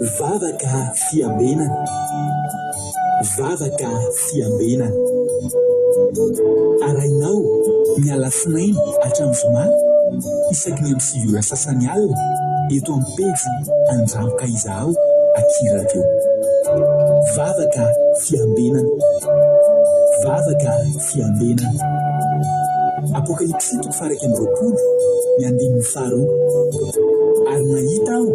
Vavaka fiambenana. Vavaka fiambenana. Arahinao ny alatsinainy hatramin'ny zoma isaky ny amin'ny 9 ora sasany alina eto amin'ny pejy Andramo ka izahao aty radio. Vavaka fiambenana. Vavaka fiambenana. Apokalypsy toko faha 21 ny andininy faharoa. Ary nahita aho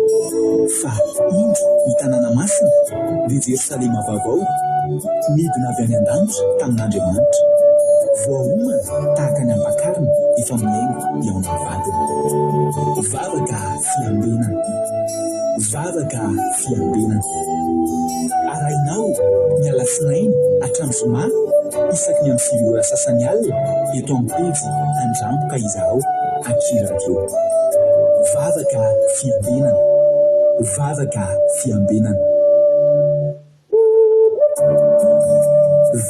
fa indro ny tanàna masina, dia Jerosalema vaovao, nidina avy any an-danitra tamin'Andriamanitra, voaomana tahaka ny ampakarina efa mihaingo eo amin'ny vadiny. Vavaka fiambenana. Vavaka fiambenana. Arahinao ny alatsinainy hatramin'ny zoma isaky ny amin'ny 9 ora sasany alina eto amin'ny pejy Andramo ka izahao aky radio. Vavaka fiambenana. Vavaka fiambenana.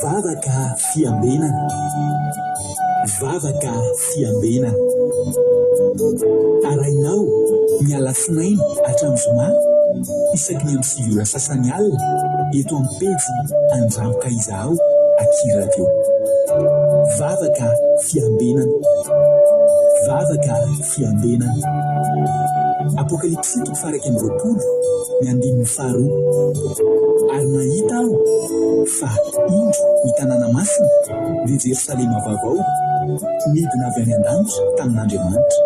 Vavaka fiambenana. Vavaka fiambenana. Arahinao ny alatsinainy hatramin'ny zoma isaky ny amin'ny 9 ora sasany alina eto amin'ny pejy Andramo ka izahao aky radio. Vavaka fiambenana. Vavaka fiambenana. Apokalypsy toko faha 21 ny andininy faharoa. Ary nahita aho fa indro ny tanàna masina, dia Jerosalema vaovao, nidina avy any an-danitra tamin'Andriamanitra,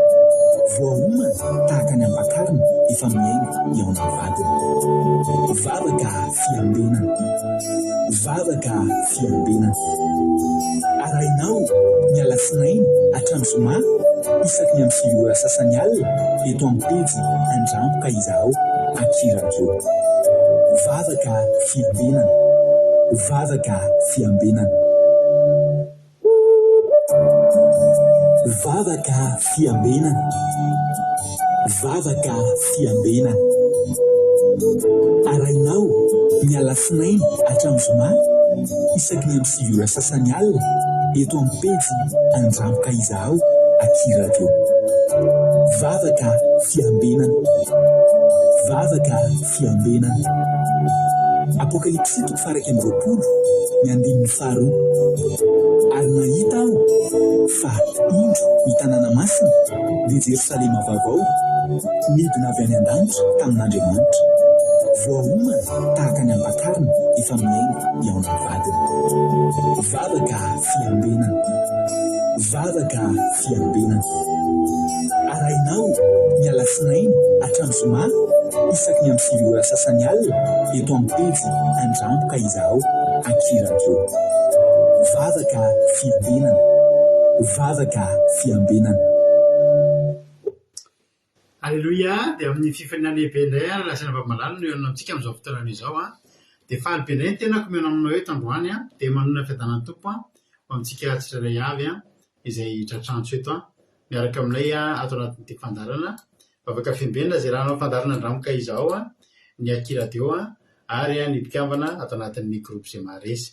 voaomana tahaka ny ampakarina efa mihaingo eo amin'ny vadiny. Vavaka fiambenana. Vavaka fiambenana. Arahinao ny alatsinainy hatramin'ny zoma isaky ny amin'ny 9 ora sasany alina eto amin'ny pejy Andramo ka izahao aky radio. Vavaka fiambenana. Vavaka fiambenana. Vavaka fiambenana. Vavaka fiambenana. Arahinao ny alatsinainy hatramin'ny zoma isaky ny amin'ny 9 ora sasany alina eto amin'ny pejy Andramo ka izahao aky radio. Vavaka fiambenana. Vavaka fiambenana. Apokalypsy toko faha 21 ny andininy faharoa. Ary nahita aho fa indro ny tanàna masina, dia Jerosalema vaovao, nidina avy any an-danitra tamin'Andriamanitra, voaomana tahaka ny ampakarina efa mihaingo eo amin'ny vadiny. Vavaka fiambenana. Vavaka fiambenana. Arahinao ny alatsinainy hatramin'ny zoma isaky ny amin'ny 9 ora sasany alina eto amin'ny pejy Andramo ka izahao aky radio. Vavaka fiambenana. Vavaka fiambenana. Aleloia! Dia amin'ny fifaliana lehibe indray ary lasa Ravamalala no hihaona amintsika amin'izao fotoana izao an! Dia faly be indray ny tenako mihaona aminao eto androany an! Dia manonona fiadanan'ny Tompo an! Ho amintsika tsirairay avy an! Izay tratrantso eto an! Miaraka aminay ato anatin'ity fandaharana Vavaka Fiambenana izay raha hanao fandaharana andramo izao an! Ny Aky Radio an! Ary ny mpikambana ato anatin'ny groupe izay maharesy.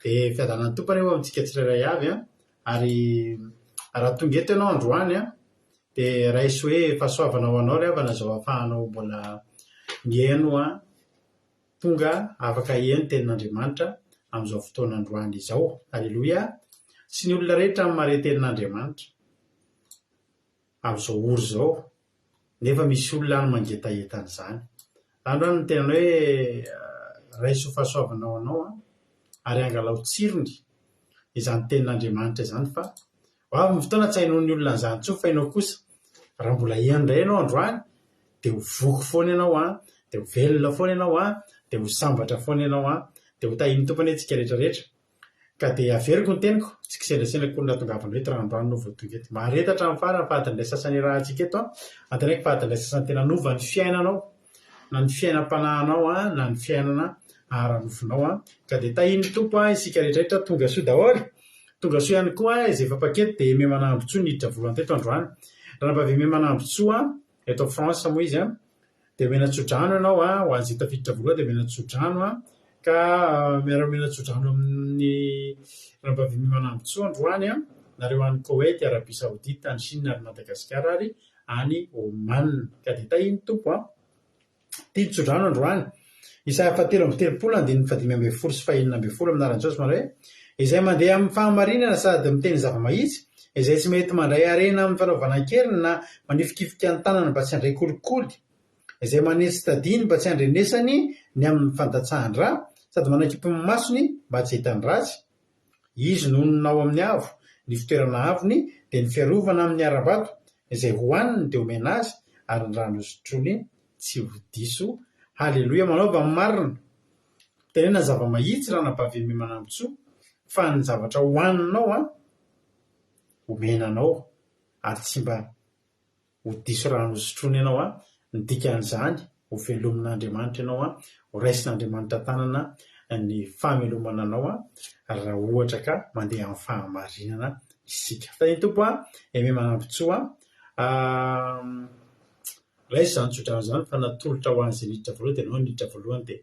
Dia fiadanan'ny Tompo anie ho amintsika tsirairay avy an! Ary raha tonga eto ianao androany an! Dia raiso hoe fahasoavana ho anao ry havana izao ahafahanao mbola mihaino an, tonga afaka hiheno ny tenin'Andriamanitra amin'izao fotoana androany izao. Aleloia! Tsy ny olona rehetra no mahare tenin'Andriamanitra amin'izao ora izao, nefa misy olona any mangetaheta an'izany. Izany hoe ny tena hoe raiso ho fahasoavana ho anao an, ary angalao tsirony izany tenin'Andriamanitra izany fa Ho avy ny fotoana tsy hainoan'ny olona an'izany intsony fa ianao kosa raha mbola heno indray ianao androany dia ho voky foana ianao an, dia ho velona foana ianao an, dia ho sambatra foana ianao an, dia ho tahian'ny Tompo anie tsika rehetra rehetra. Ka dia averiko ny teniko, tsy kisendrasendra akory ny nahatongavanao eto raha androany ianao vao tonga eto. Mahareta hatramin'ny farany fa adin'ilay sasany iarahantsika eto an, antenaiko fa adin'ilay sasany tena hanova ny fiainanao, na ny fiainam-panahinao an, na ny fiainana ara-nofonao an. Ka dia tahian'ny Tompo an isika rehetra rehetra, tonga soa daholo. Tonga soa ihany koa izay efa mpaketo dia Aimé Manambotsoa niditra voalohany teto androany. Ranabavy Aimé Manambotsoa, eto France moa izy an, dia omena tsodrano ianao an, ho an'izay tafiditra voalohany dia omena tsodrano an, ka miara-omena tsodrano amin'ny Ranabavy Aimé Manambotsoa androany an, nareo any Koweït, Arabie Saoudite, any Chine ary Madagasikara ary any Oman. Ka dia tahian'ny Tompo an. Ity ny tsodrano androany. Isaia fahatelo amby telopolo andininy fahadimy ambin'ny folo sy fahenina ambin'ny folo amin'ny anaran'i Jesosy manao hoe, Izay mandeha amin'ny fahamarinana sady miteny zava-mahitsy, izay tsy mety mandray harena amin'ny fanaovana an-keriny na manifikifika ny tanany mba tsy handray kolikoly, izay manetsy tadiny mba tsy handrenesany ny amin'ny fandatsahan-dra, sady manakimpy ny masony mba tsy hahita ny ratsy, Izy no honina ao amin'ny avo, ny fitoerana avony dia ny fiarovana amin'ny harambato, izay hohaniny dia homena azy, ary ny rano hosotroiny tsy ho diso. Haleloia! Manaova ny marina. Tenena ny zava-mahitsy ranabavy Aimé Manambintsoa fa ny zavatra hohaninao an, homena anao ary tsy mba Ho diso rano hosotroina ianao an, ny dikan'izany, ho velomin'Andriamanitra ianao an, ho raisin'Andriamanitra an-tanana ny famelomana anao an, raha ohatra ka mandeha amin'ny fahamarinana isika. Tahin'ny Tompo an, Aimé Manambintsoa an, raiso izany tsodrano izany fa natolotra ho an'izay niditra voalohany dia ianao niditra voalohany dia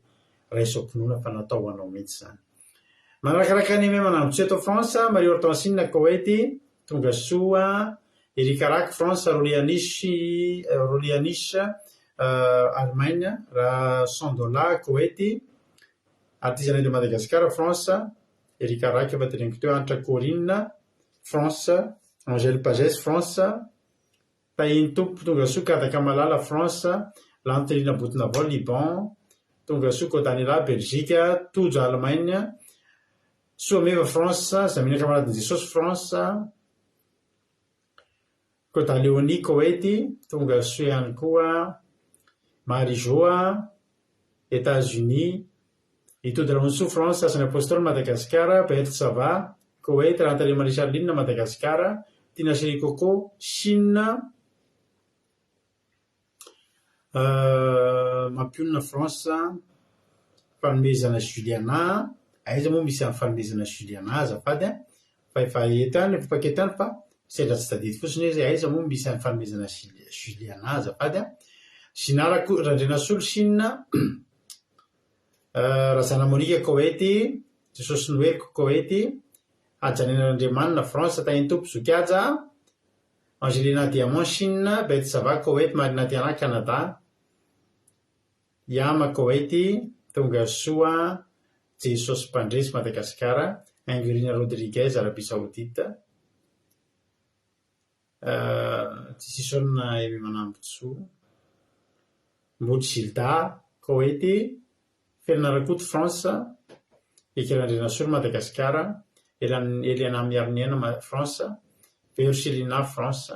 raiso am-pinoana fa natao ho anao mihitsy izany. Manarakaraka an'i Aimé Manambintsoa eto France, Marie Hortensine Koety, Tonga soa, Eric Arac, France, Rolianish, Rolianish, Allemagne, Rasandola, Koety, Artisanat de Madagascar, France, Eric Arac efa teneniko teo, Hanitra Corine, France, Angèle Pagès, France, Tahin'ny Tompo, Tonga soa, Kadaka Malala, France, Lantelina Botonavao, Liban, Tonga soa, Kodanela, Belgique, Tojo, Allemagne, Soameva France, Zamina Kamaradin'i Jesosy France, Koda Léonie Koety, tonga soa ihany koa Marie Jo Etats Unis, Itody Ramonsoa France, Asan'ny Apostoly Madagascar, Beth Sava, Koweït, Rantale Marie Charline Madagascar, Tina Chérie Coco, Chine, Mampionona France, Fanomezana Juliana, aiza moa misy an'i Fanomezana Juliana azafady an! Fa efa eto ihany, efa paquet ihany fa sendra tsy tadidy fotsiny hoe aiza moa misy an'i Fanomezana Juliana azafady an! Gina Randrianasolo Chine, Razana Monica Koety, Jesosy Noely Koety, Hajanina Randriamanina France, Tahintompo Zoky Haja, Angelina Diamant, Chine, Beth Sava, Koweït, Marina Tiana, Canada, Yama, Koweït, Tonga Soa, Jesosy Mpandresy, Madagasikara, Ingurina Rodriguez, Arabie Saoudite, Tsisison Aimé Manambotsoa, Mboly Gilda, Koweït, Felana Rakoto, France, Ekela Andrianasolo, Madagasikara, Eliana Miariniaina, France, Vero Selina, France,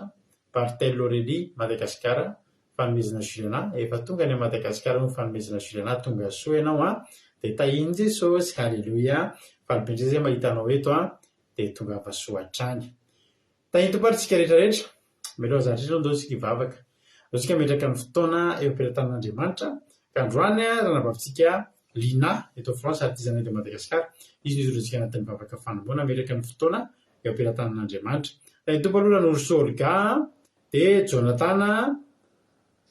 Barthel Aurélie, Madagasikara, Fanomezana Juliana, efa tonga any Madagasikara moa Fanomezana Juliana, tonga soa ianao an, dia tahian'i Jesosy, Haleloia, faly be indray izay mahita anao eto an, dia tongava soa hatrany. Tahian'ny Tompo ary tsika rehetra rehetra. Mialoha izany indrindra aloha ndao isika hivavaka. Ndao isika hametraka ny fotoana eo am-pelatanan'Andriamanitra. Ka androany ranabavintsika Lina eto France ary Tizana eto Madagasikara. Izy no hitondra antsika anatin'ny vavaka fanomboana hametraka ny fotoana eo am-pelatanan'Andriamanitra. Tahin'ny Tompo aloha Ranorosoa Olga dia Jonathan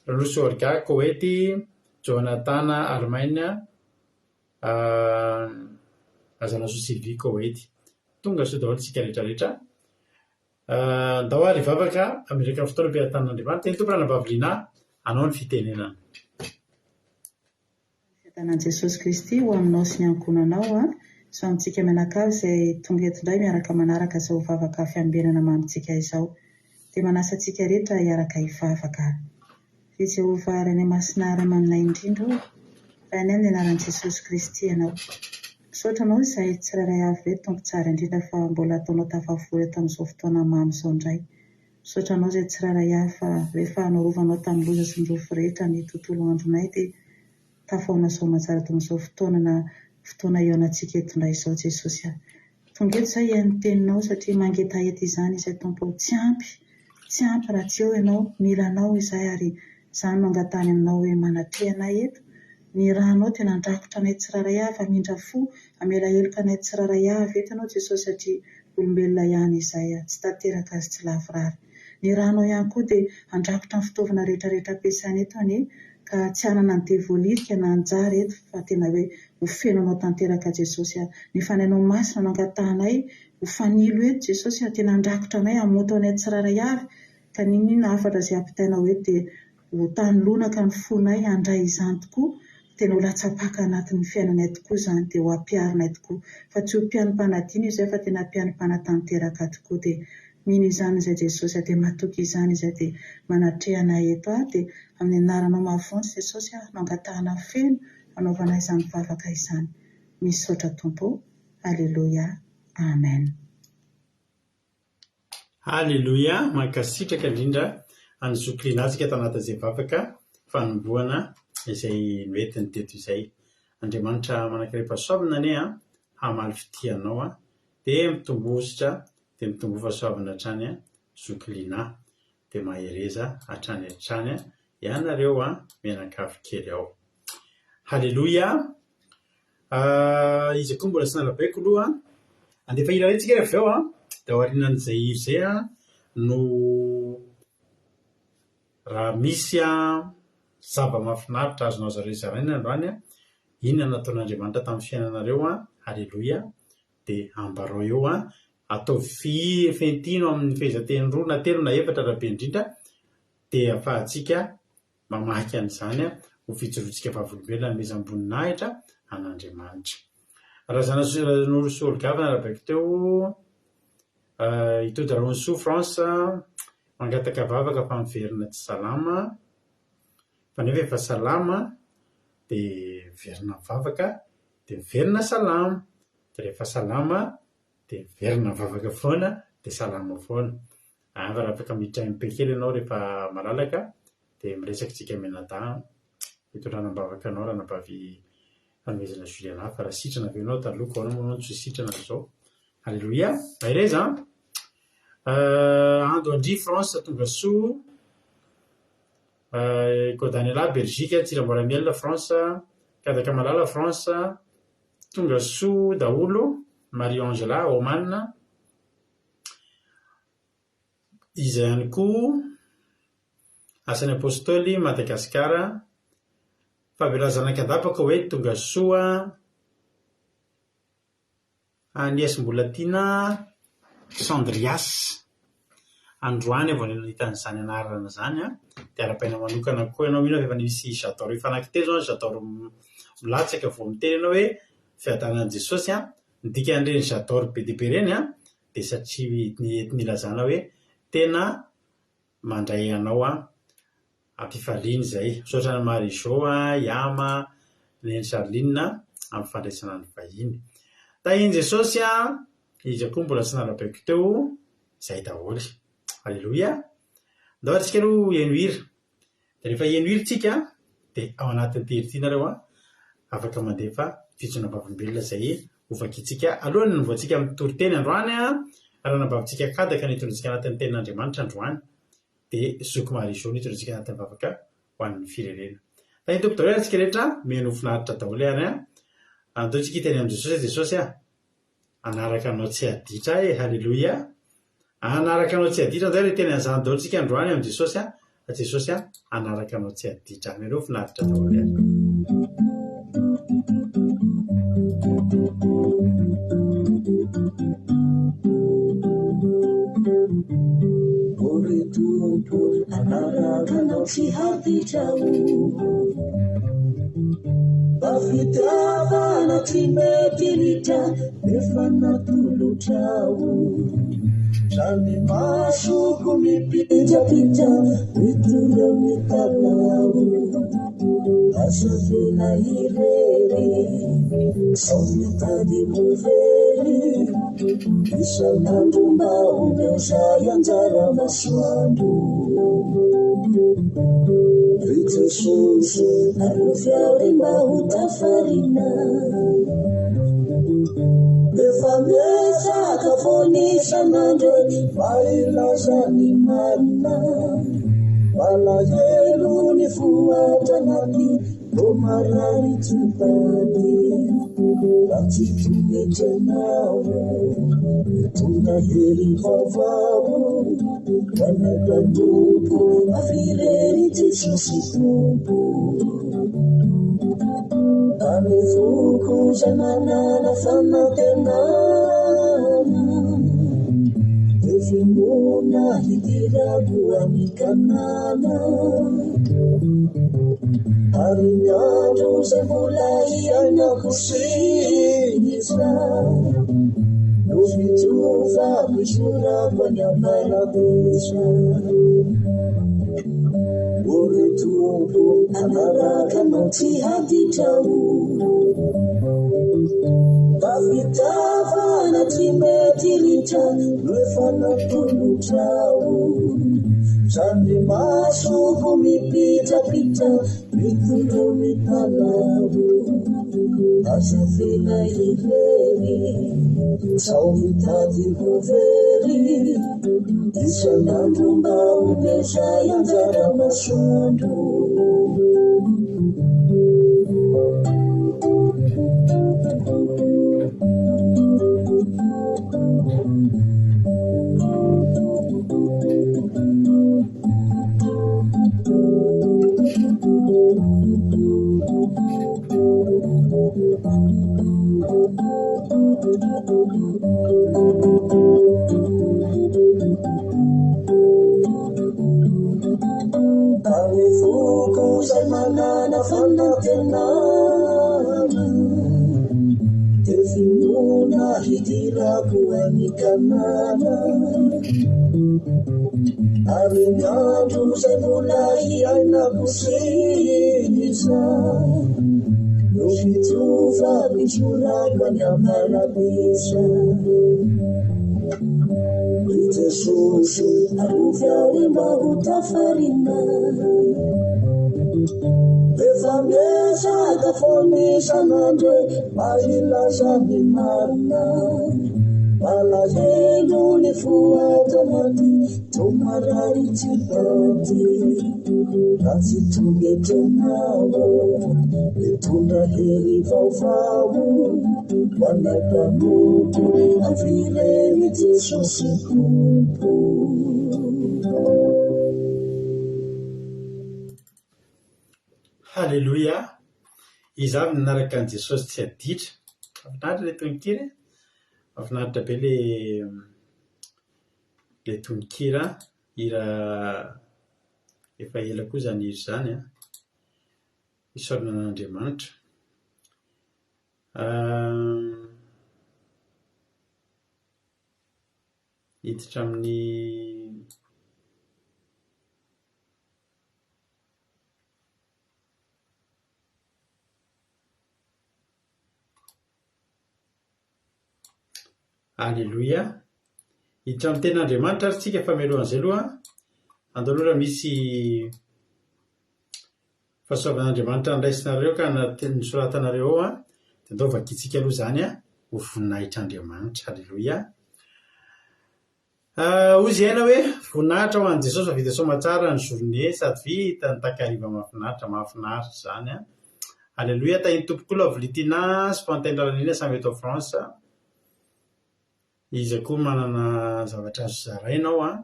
Ranorosoa Olga Koety, Jonathan Allemagne, Razanasoa Sylvie Koety. Tonga soa daholo isika rehetra rehetra. Andao ary hivavaka hametraka ny fotoana am-pelatanan'Andriamanitra. Teny Tompo Ranabavy Lina, anao ny fitenenana. Fiadanan'i Jesosy Kristy ho aminao sy ny ankohonanao sy ho amintsika mianakavy izay tonga eto indray miaraka manaraka izao vavaka fiambenana mamintsika izao. Dia manasa antsika rehetra hiaraka hivavaka. Ry Jehovah Rainay Masina Ray maminay indrindra ô, Rainay amin'ny anaran'i Jesosy Kristy Ianao. Misaotra Anao izahay tsirairay avy ireto Tompo tsara indrindra fa mbola ataonao tafavory eto amin'izao fotoana mamy izao indray. Misaotra Anao izahay tsirairay avy fa rehefa norovanao tamin'ny loza sy ny rofy rehetra ny tontolo andronay dia tafahoana soamatsara eto amin'izao fotoana na fotoana hihaonantsika eto indray izao Jesosy a. Tonga eto izahay hihaino ny teninao satria mangetaheta izany izahay Tompo ô. Tsy ampy, tsy ampy raha tsy eo Ianao, mila Anao izahay ary izany no angatahany Aminao hoe manatreha anay eto. Ny rànao tena handrakotra anay tsirairay avy, hamindra fo, hamela heloka anay tsirairay avy eto Ianao Jesosy satria olombelona ihany izahay, tsy tanteraka sy tsy lavorary. Ny rànao ihany koa dia handrakotra ny fitaovana rehetra rehetra ampiasaina eto anie ka tsy hanana ny devoly hirika na anjara eto fa tena hoe ho feno anao tanteraka Jesosy a! Ny Fanahinao Masina no angatahanay ho fanilo eto Jesosy a! Tena handrakotra anay, hamoto anay tsirairay avy ka n'inon'inona hafatra izay ampitainao eto dia. ho tany lonaka ny fonay handray izany tokoa, tena ho latsa-paka anatin'ny fiainanay tokoa izany dia ho ampiharinay tokoa fa tsy ho mpihaino mpanadino izay fa tena mpihaino mpanatanteraka tokoa dia mino izany izay Jesosy a dia matoky izany izay dia manatreha anay eto aho dia amin'ny anaranao mahavonjy Jesosy a no angatahana feno hanaovana izany vavaka izany misaotra Tompo o Aleloia Amen. Aleloia, mankasitraka indrindra an'i Zoky Rinantsika tanatin'izay vavaka fanombohana izay noentiny teto izay. Andriamanitra manankarem-pahasoavana anie an, hamaly fitia anao an, dia mitomboa hosotra, dia mitomboa fahasoavana hatrany an, Zoky Lina. Dia mahereza hatrany hatrany an, ianareo an, mianakavy kely ao. Haleloia. Iza koa mbola tsy nalabaiko aloha an. Handefa hira iray tsika rehefa avy eo an, dia aorianan'izay hira izay an no raha misy an zava-mahafinaritra azonao zareo zaraina androany an, inona no nataon'Andriamanitra tamin'ny fiainanareo an, haleloia, dia ambarao eo an, ataovy fentino amin'ny fehezanteny roa na telo na efatra raha be indrindra, dia ahafahantsika mamaky an'izany ho fijoroantsika vavolombelona hanomezam-boninahitra an'Andriamanitra. Razananorosoa Olga avy narabaiko teo, Itody Raonisoa France, mangataka vavaka fa miverina tsy salama, fa nefa efa salama dia miverina mivavaka dia miverina salama, dia rehefa salama dia miverina mivavaka foana dia salama foana. Angamba raha afaka miditra MP kely ianao rehefa malalaka dia miresaka isika mianadahy hitondrana am-bavaka anao ranabavy Fanomezana Juliana fa raha sitrana ve ianao taloha ka ahoana moa ianao no tsy sitrana amin'izao? Alléluia! Mahereza an! Ando Andria France tonga soa, Kodanela Belgique, Tsiramboaramiel France, Kadaka Malala France, tonga soa daholo, Marie Angela Oman, Iza ihany koa? Asan'ny Apostoly, Madagasikara. Fabiola Zanakandapaka hoe tonga soa Anies Mbolatiana Sandrias. Androany aho vao nahita an'izany anarana izany an, dia arahabaina manokana koa ianao. Mino aho fa efa nisy j'adore ifanakitelo izao ny j'adore milatsaka vao miteny ianao hoe fiadanan'i Jesosy an. Ny dikan'ireny j'adore be dia be ireny an, dia satria entiny ilazana hoe tena mandray anao am-pifaliana izay. Misaotra an'i Marie Jo, Yama, Neny Charline amin'ny fandraisana ny vahiny. Tahin'i Jesosy an, iza koa mbola tsy nalabaiko teo, izay daholo. Aleloia. Ndao ary tsika aloha heno hira. Dia rehefa heno hira tsika dia ao anatin'ity hira ity nareo an, afaka mandefa fijoroana vavolombelona izay ho vakintsika alohan'ny hanombohantsika amin'ny toriteny androany an, ranabavintsika Kadaka no hitondra antsika anatin'ny tenin'Andriamanitra androany, dia Zoky Marie Jo no hitondra antsika anatin'ny vavaka ho an'ny firenena. Tahin'ny Tompo daholo ary tsika rehetra, mino ho finaritra daholo ary an. Andao tsika hiteny amin'i Jesosy hoe Jesosy a! Hanaraka anao tsy haditra aho e, haleloia. Hanaraka anao tsy haditra, anjara hiteny an'izany daholo tsika androany amin'i Jesosy a, fa Jesosy a, hanaraka anao tsy haditra. Aminareo finaritra daholo ary. O ry Tompo, hanaraka anao tsy haditra o. Fa fitiavana tsy mety ritra efa natolotrao. Hatrany masoko mipitrapitra mitondra mitalaho. Aza avela irery sao mitady ho very. Isan'andro mba omeo zay anjara masoandro. Ry Jesosy ô, arovy aho ry mba ho tafarina. Efa miezaka foana isan'andro e, mba hilaza ny marina. Malahelo ny fo ato anaty, toa marary tsy mitady. Raha tsy tohitra ianao, mitondra hery vaovao. Anay mpanompo, avy irery Jesosy Tompo. Amin'ny foko izay manana fanantenana. finoana hidirako any Kanana. Ary ny andro izay mbola hiainako sisa no fijovako hisorako any am-paradisa. O ry Tompo, hanaraka Anao tsy haditrao. Mba fitiavana tsy mety ritra no efa natolotrao. Zany masoko mipitrapitra mitondra mitalaho. Aza avela irery sao mitady ho very. Isan'andro mba omezay anjara masoandro. Ary foko izay manana fanantenana dia finoana hidirako any Kanana. Ary ny andro izay mbola hiainako sisa no fijovako hijorako any am-paradisa. Ry Jesosy, arovy aho mba ho tafarina. Efa miezaka foana isan'andro mba hilaza ny marina. Malahelo ny fo ato anaty, toa marary tsy tanty. Raha tsy tonga eto ianao, mitondra hery vaovao. Ho anay mpanompo, avy irery Jesosy Tompo. Haleloia! Iza avy nanaraka an'i Jesosy tsy haditra? Mahafinaritra ilay tononkira e! Mahafinaritra be ilay ilay tononkira, hira efa ela koa izany hira izany an! Isaorana an'Andriamanitra. Hiditra amin'ny Aleloia. Hiditra amin'ny tenin'Andriamanitra ary tsika fa mialohan'izay aloha, andao aloha raha misy fahasoavan'Andriamanitra noraisinareo ka nosoratanareo ao an, dia andao vakintsika aloha izany an, ho voninahitr'Andriamanitra. Aleloia. Hoy izy aina hoe, voninahitra ho an'i Jesosy fa vita soamatsara ny journée sady vita ny takariva mahafinaritra, mahafinaritra izany an! Aleloia, tahin'ny Tompo koa Lovely Tina sy Pantin Ralanina samy eto France. Iza koa manana zavatra azo zaraina ao an?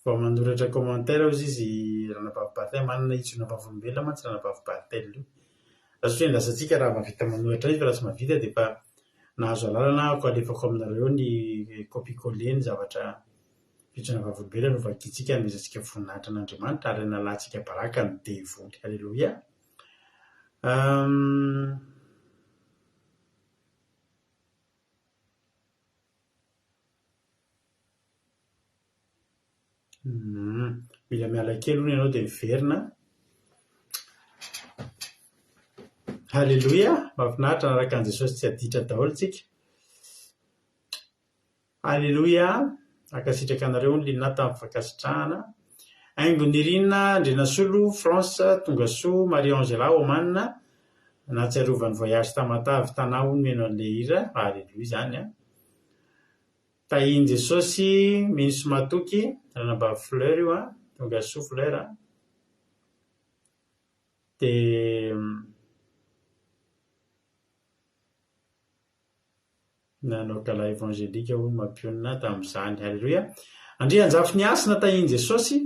Vao manoratra commentaire hozy izy Ranabavy Barthel, manana hijoroana vavolombelona mantsy Ranabavy Barthel io. Lasa hoe endrasantsika raha mahavita manoratra izy fa raha tsy mahavita dia efa nahazo alalana aho ko alefako aminareo ny copie coller ny zavatra fijoroana vavolombelona novakintsika hanomezantsika voninahitra an'Andriamanitra ary hanalantsika baraka ny devoly. Aleloia. Mila miala kely hono ianao dia miverina. Haleloia! Mahafinaritra hanaraka an'i Jesosy tsy haditra daholo tsika. Haleloia! Mankasitraka anareo hono Lina tamin'ny fankasitrahana. Haingo Nirina Andrianasolo, France, tongasoa Marie Angela, Oman, nahatsiarovany voyage Tamatave Tana hono mihaino an'ilay hira. Haleloia izany an! Tahin'i Jesosy mino sy matoky, ranabavy Fleur io an, tonga soa Fleur a. Dia nanao gala évangélique hono mampionona tamin'izany. Alléluia. Andrianjafy ny hasina tahin'i Jesosy.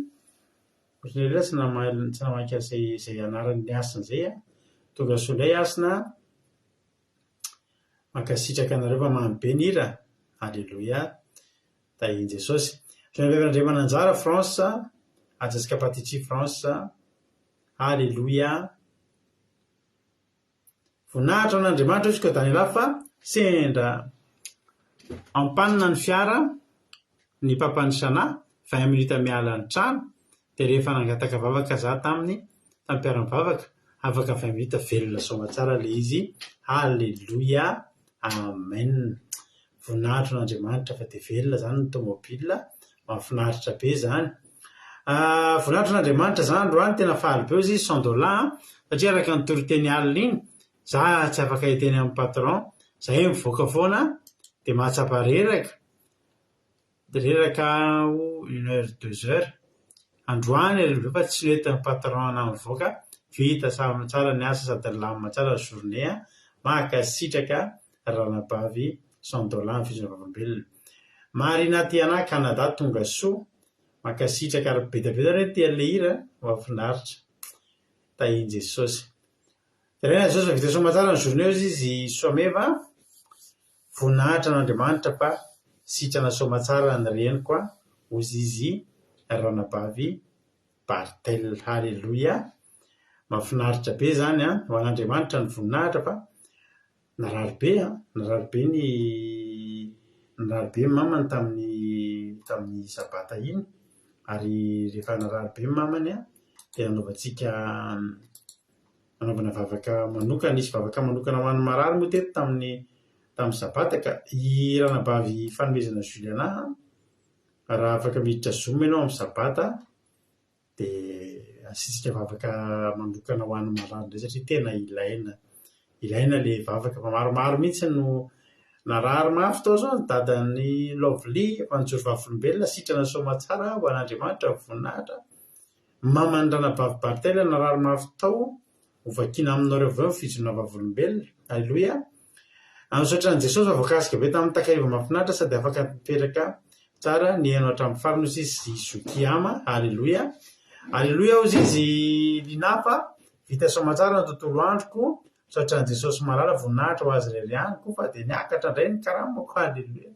Ohatran'ny hoe tsy namaly, tsy namaky an'izay izay anaran'ny hasina izay aho. Tonga soa indray Hasina a. Mankasitraka anareo fa mamy be ny hira. Alléluia. Tahian'i Jesosy. Geneviève Randriamananjara, France. Ajaska Patici, France. Alléluia. Voninahitra ho an'Andriamanitra hoy Daniela fa sendra en panne ny fiara ny papan'i Shana, 20 minutes miala ny trano, dia rehefa nangataka vavaka za taminy, tamin'ny mpiara-mivavaka, afaka 20 minutes velona soamatsara ilay izy, Alléluia, Amen. Voninahitra ho an'Andriamanitra fa dia velona izany ny tomobile, mahafinaritra be izany. Voninahitra ho an'Andriamanitra za androany tena faly be hozy izy cent dollars an, satria araka ny toriteny alina iny, za tsy afaka hiteny amin'ny patron, zahay mivoaka foana dia mahatsapa reraka, Reraka aho une heure deux heures. Androany hariva fa tsy nentin'ny patron anah mivoaka, vita tsara ny asa sady nilamina tsara ny journée an, mankasitraka ranabavy Sandola ny fijoroana vavolombelona. Marina Tiana Canada tonga soa, mankasitraka ary be dia be nareo tia an'ilay hira an, mahafinaritra. Tahin'i Jesosy. Jerena Jesosy fa vita soamatsara ny journée hozy izy Soameva an. Voninahitra an'Andriamanitra fa sitrana soamatsara ny reniko a, hozy izy ranabavy Barthel. Haleloia! Mahafinaritra be izany an! Ho an'Andriamanitra ny voninahitra fa narary be an! Narary be ny narary be ny mamany tamin'ny tamin'ny sabata iny ary rehefa narary be ny mamany an, dia nanaovantsika nanaovana vavaka manokana, nisy vavaka manokana ho an'ny marary moa teto tamin'ny tamin'ny sabata ka. I ranabavy Fanomezana Juliana an, raha afaka miditra zoom ianao amin'ny sabata dia asiantsika vavaka manokana ho an'ny marary indray satria tena ilaina, ilaina ilay vavaka fa maromaro mihitsy no narary mafy tao izao ny dadan'i Lovely efa nijoro vavolombelona sitrana soamatsara ho an'Andriamanitra voninahitra. Maman'i Ranabavy Barthel narary mafy tao, ho vakiana aminareo avy eo ny fijoroana vavolombelona. Aleloia! Misaotra an'i Jesosy fa voakasika be tamin'ny takariva mahafinaritra sady afaka nipetraka tsara nihaino hatramin'ny farany hozy izy Zoky Ama. Aleloia! Aleloia hozy izy Lina fa vita soamantsara ny tontolo androko. Misaotra an'i Jesosy malala, voninahitra ho Azy irery ihany koa fa dia niakatra indray ny karamako. Aleloia!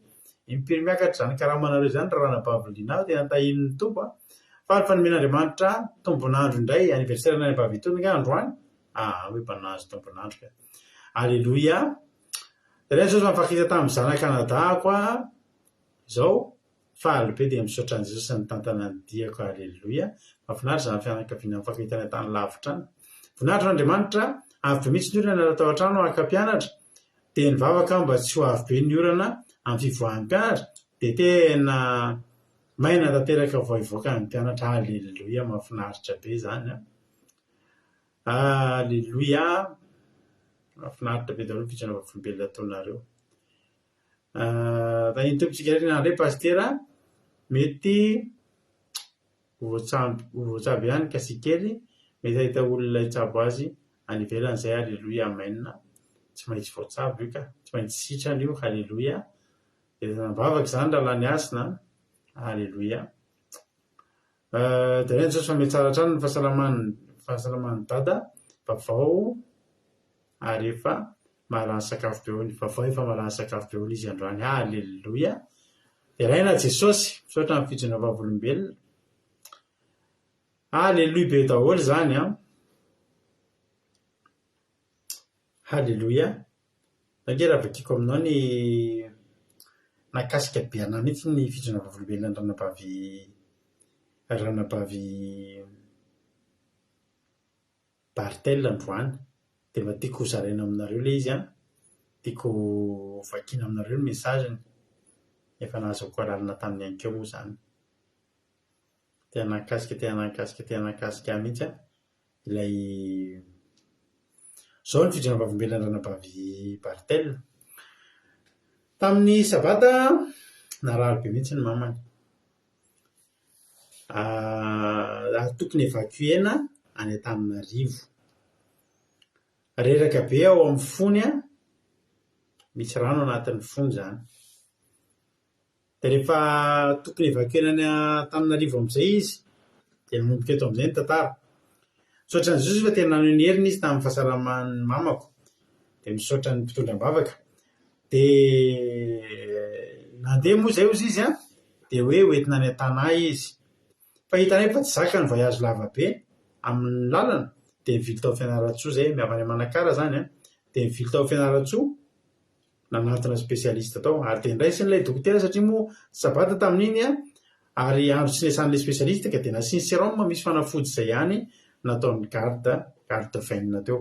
Impiry miakatra izany karamanareo izany ry ranabavy Lina fa tena tahian'ny Tompo a! Faly fa nomen'Andriamanitra tombon'andro indray, anniversaire an'i ranabavy itony angaha androany? Aa hoe mba nahazo tombon'andro ka! Aleloia! Iray Jesosy fa nifankahita tamin'ny zanaka anadahako aho izao, faly be dia misaotra an'i Jesosy nitantana ny diako, aleloia! Mahafinaritra izany fianakaviana mifankahita any an-tany lavitra any. Voninahitra ho an'Andriamanitra, avy be mihitsy ny orana niala tao an-trano haka mpianatra, dia nivavaka aho mba tsy ho avy be ny orana amin'ny fivoahan'ny mpianatra, dia tena maina tanteraka vao hivoaka ny mpianatra, aleloia, mahafinaritra be izany an! Aleloia, mahafinaritra be daholo ny fijoroana vavolombelona ataonareo. Tahin'ny Tompo tsika rehetra indray Pasitera, mety ho voatsabo ihany kasi kely, mety hahita olona hitsabo azy any ivelany izay, Aleloia Amen, tsy maintsy voatsabo io ka, tsy maintsy sitrana io, Aleloia, dia am-bavaka izany rahalahy Ny Hasina an, Aleloia. Deraina Jesosy fa mihatsara hatrany ny fahasalaman'ny fahasalaman'i Dada, vaovao ary efa mahalany sakafo be hono, vaovao efa mahalany sakafo be hono izy androany, Aleloia! Deraina Jesosy, misaotra amin'ny fijoroana vavolombelona. Aleloia be daholo izany an! Haleloia! Ange raha vakiko aminao ny nahakasika be anah mihitsy ny fijoroana vavolombelona ny ranabavy ranabavy Barthel androany. Dia mba tiako ho zaraina aminareo ilay izy an, tiako ho vakiana aminareo ny message-ny. Efa nahazoako alalana tamin'ny ankeo moa izany. Tena nahakasika tena nahakasika tena nahakasika ahy mihitsy an. Ilay Izao ny fijoroana vavolombelona ranabavy Barthel. Tamin'ny sabata, narary be mihitsy ny mamany. Ary tokony évacuer-na any Antananarivo. Reraka be ao amin'ny fony, misy rano anatin'ny fony izany. Dia rehefa tokony évacuer-na any Antananarivo amin'izay izy, dia nanomboka eto amin'izay ny tantara. Misaotra an'i Jesosy fa tena naneho ny heriny izy tamin'ny fahasalaman'ny mamako. Dia misaotra ny mpitondra am-bavaka. Dia nandeha moa izay hozy izy an, dia hoe hoentina any an-tanà izy. Fa hitanay fa tsy zaka ny voyage lava be amin'ny lalana dia nivily tao Fianarantsoa izay, avy any Manakara izany an, dia nivily tao Fianarantsoa, nanantona spécialiste tao ary dia niraisin'ilay dokotera satria moa sabata tamin'iny an, ary andro tsy niasan'ilay spécialiste ka dia nasiany sérum misy fanafody izay ihany nataon'ny garde, garde veine teo.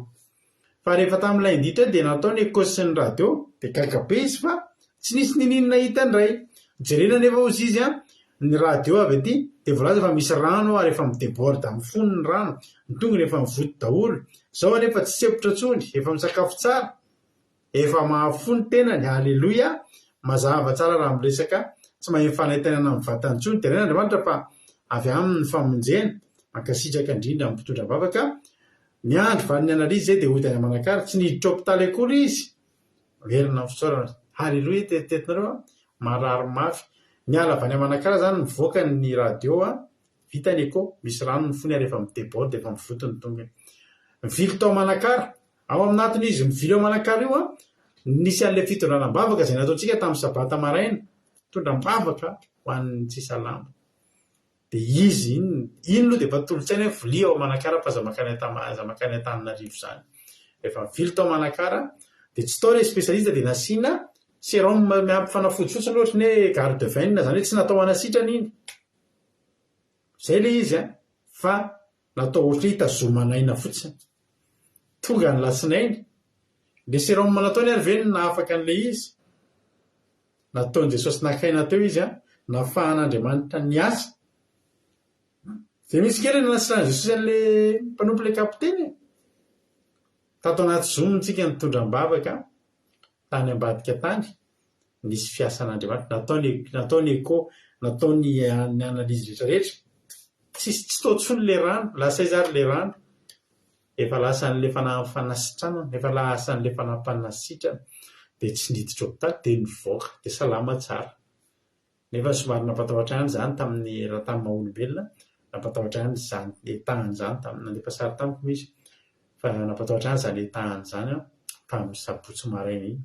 Fa rehefa tamin'ny lundi teo dia natao ny echo sy ny radio dia gaga be izy fa tsy nisy niniana hita indray. Jerena anefa hozy izy an, ny radio avy aty dia voalaza fa misy rano ary efa mi-deborde amin'ny fony ny rano, ny tongony efa mivoto daholo. Izao anefa tsy sempotra intsony, efa misakafo tsara. Efa mahafoy ny tenany, Aleloia! Mazava tsara raha miresaka, tsy maheno fanaintainana amin'ny vatany intsony. Deraina Andriamanitra fa avy aminy ny famonjena. Mankasitraka indrindra amin'ny mpitondra vavaka. Miandry valin'ny analyse izay dia hody any Manakara. Tsy niditra hopitaly akory izy. Merina ny fisaorana. Aleloia tetitetinareo a! Marary mafy. Niala avy any Manakara izany nivoaka ny radio a! Vita ny echo, misy rano ny fony ary efa mi-deborde, efa mivoto ny tongony. Nivily tao Manakara. Ao aminatiny izy mivily ao Manakara io an, nisy an'ilay fitondrana am-bavaka izay nataontsika tamin'ny sabata maraina, fitondram-bavaka ho an'ny tsy salama. Dia izy iny, iny aloha dia efa tolo-tsaina hoe vilia ao Manakara fa aza mankany Antama, aza mankany Antananarivo izany. Rehefa nivily tao Manakara, dia tsy tao ilay spécialiste dia nasiana sérum miampy fanafody fotsiny ohatry ny hoe garde veine, izany hoe tsy natao hanasitrana iny. Izay ilay izy an, fa natao ohatry ny hoe hitazomana aina fotsiny. Tonga ny latsinainy. Ilay sérum nataony ary ve no nahafaka an'ilay izy? Nataon'i Jesosy naka aina teo izy an, nafahan'Andriamanitra niasa. Izay mihitsy kely no nanasitran'i Jesosy an'ilay mpanompo ilay kapiteny e. Tato anaty Zoom tsika nitondra am-bavaka tany ambadika tany, nisy fiasan'Andriamanitra, natao ny natao ny echo, natao ny ny analyse rehetra rehetra, tsisy tsy tao intsony ilay rano, lasa aiza ary ilay rano? Efa lasan'ilay fanahin'ny fanasitranana, efa lasan'ilay fanahy mpanasitrana, dia tsy niditra hopitaly, dia nivoaka, dia salama tsara. Nefa somary nampatahotra ihany izany tamin'ny raha tamin'ny maha olombelona, nampatahotra ihany izany état-ny izany tamin'ny nandefa sary tamiko moa izy fa nampatahotra ihany izany état-ny izany an, tamin'ny sabotsy maraina iny.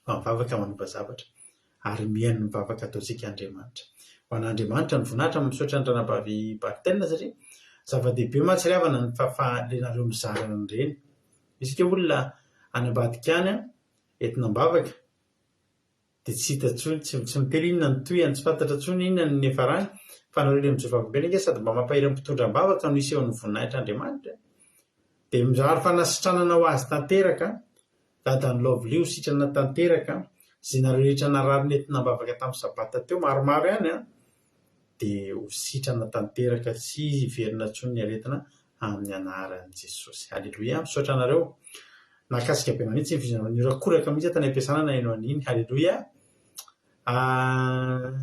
Fa mivavaka manova zavatra ary mihaino ny vavaka ataontsika Andriamanitra. Ho an'Andriamanitra ny voninahitra, misaotra ny ranabavy Barthel satria zava-dehibe mantsy ry havana ny fahafahanareo mizara an'ireny. Isika olona any ambadika any an, entina am-bavaka dia tsy hita intsony, tsy tsy miteny inona ny tohiny, tsy fantatra intsony inona ny niafarany, fa nareo ilay mijoro vavolombelona ange sady mba mampahery ny mpitondra am-bavaka no isehoan'ny voninahitr'Andriamanitra e! Dia mirary fanasitranana ho azy tanteraka, dadan'i Lovely ho sitrana tanteraka, izay nareo rehetra narary nentina am-bavaka tamin'ny sabata teo, maromaro ihany an! dia ho sitrana tanteraka tsy hiverina intsony ny aretina amin'ny anaran'i Jesosy. Aleloia, misaotra anareo. Nahakasika be mihitsy ny fizarana nihorakoraka mihitsy aho tany am-piasana naheno an'iny. Aleloia. Ah,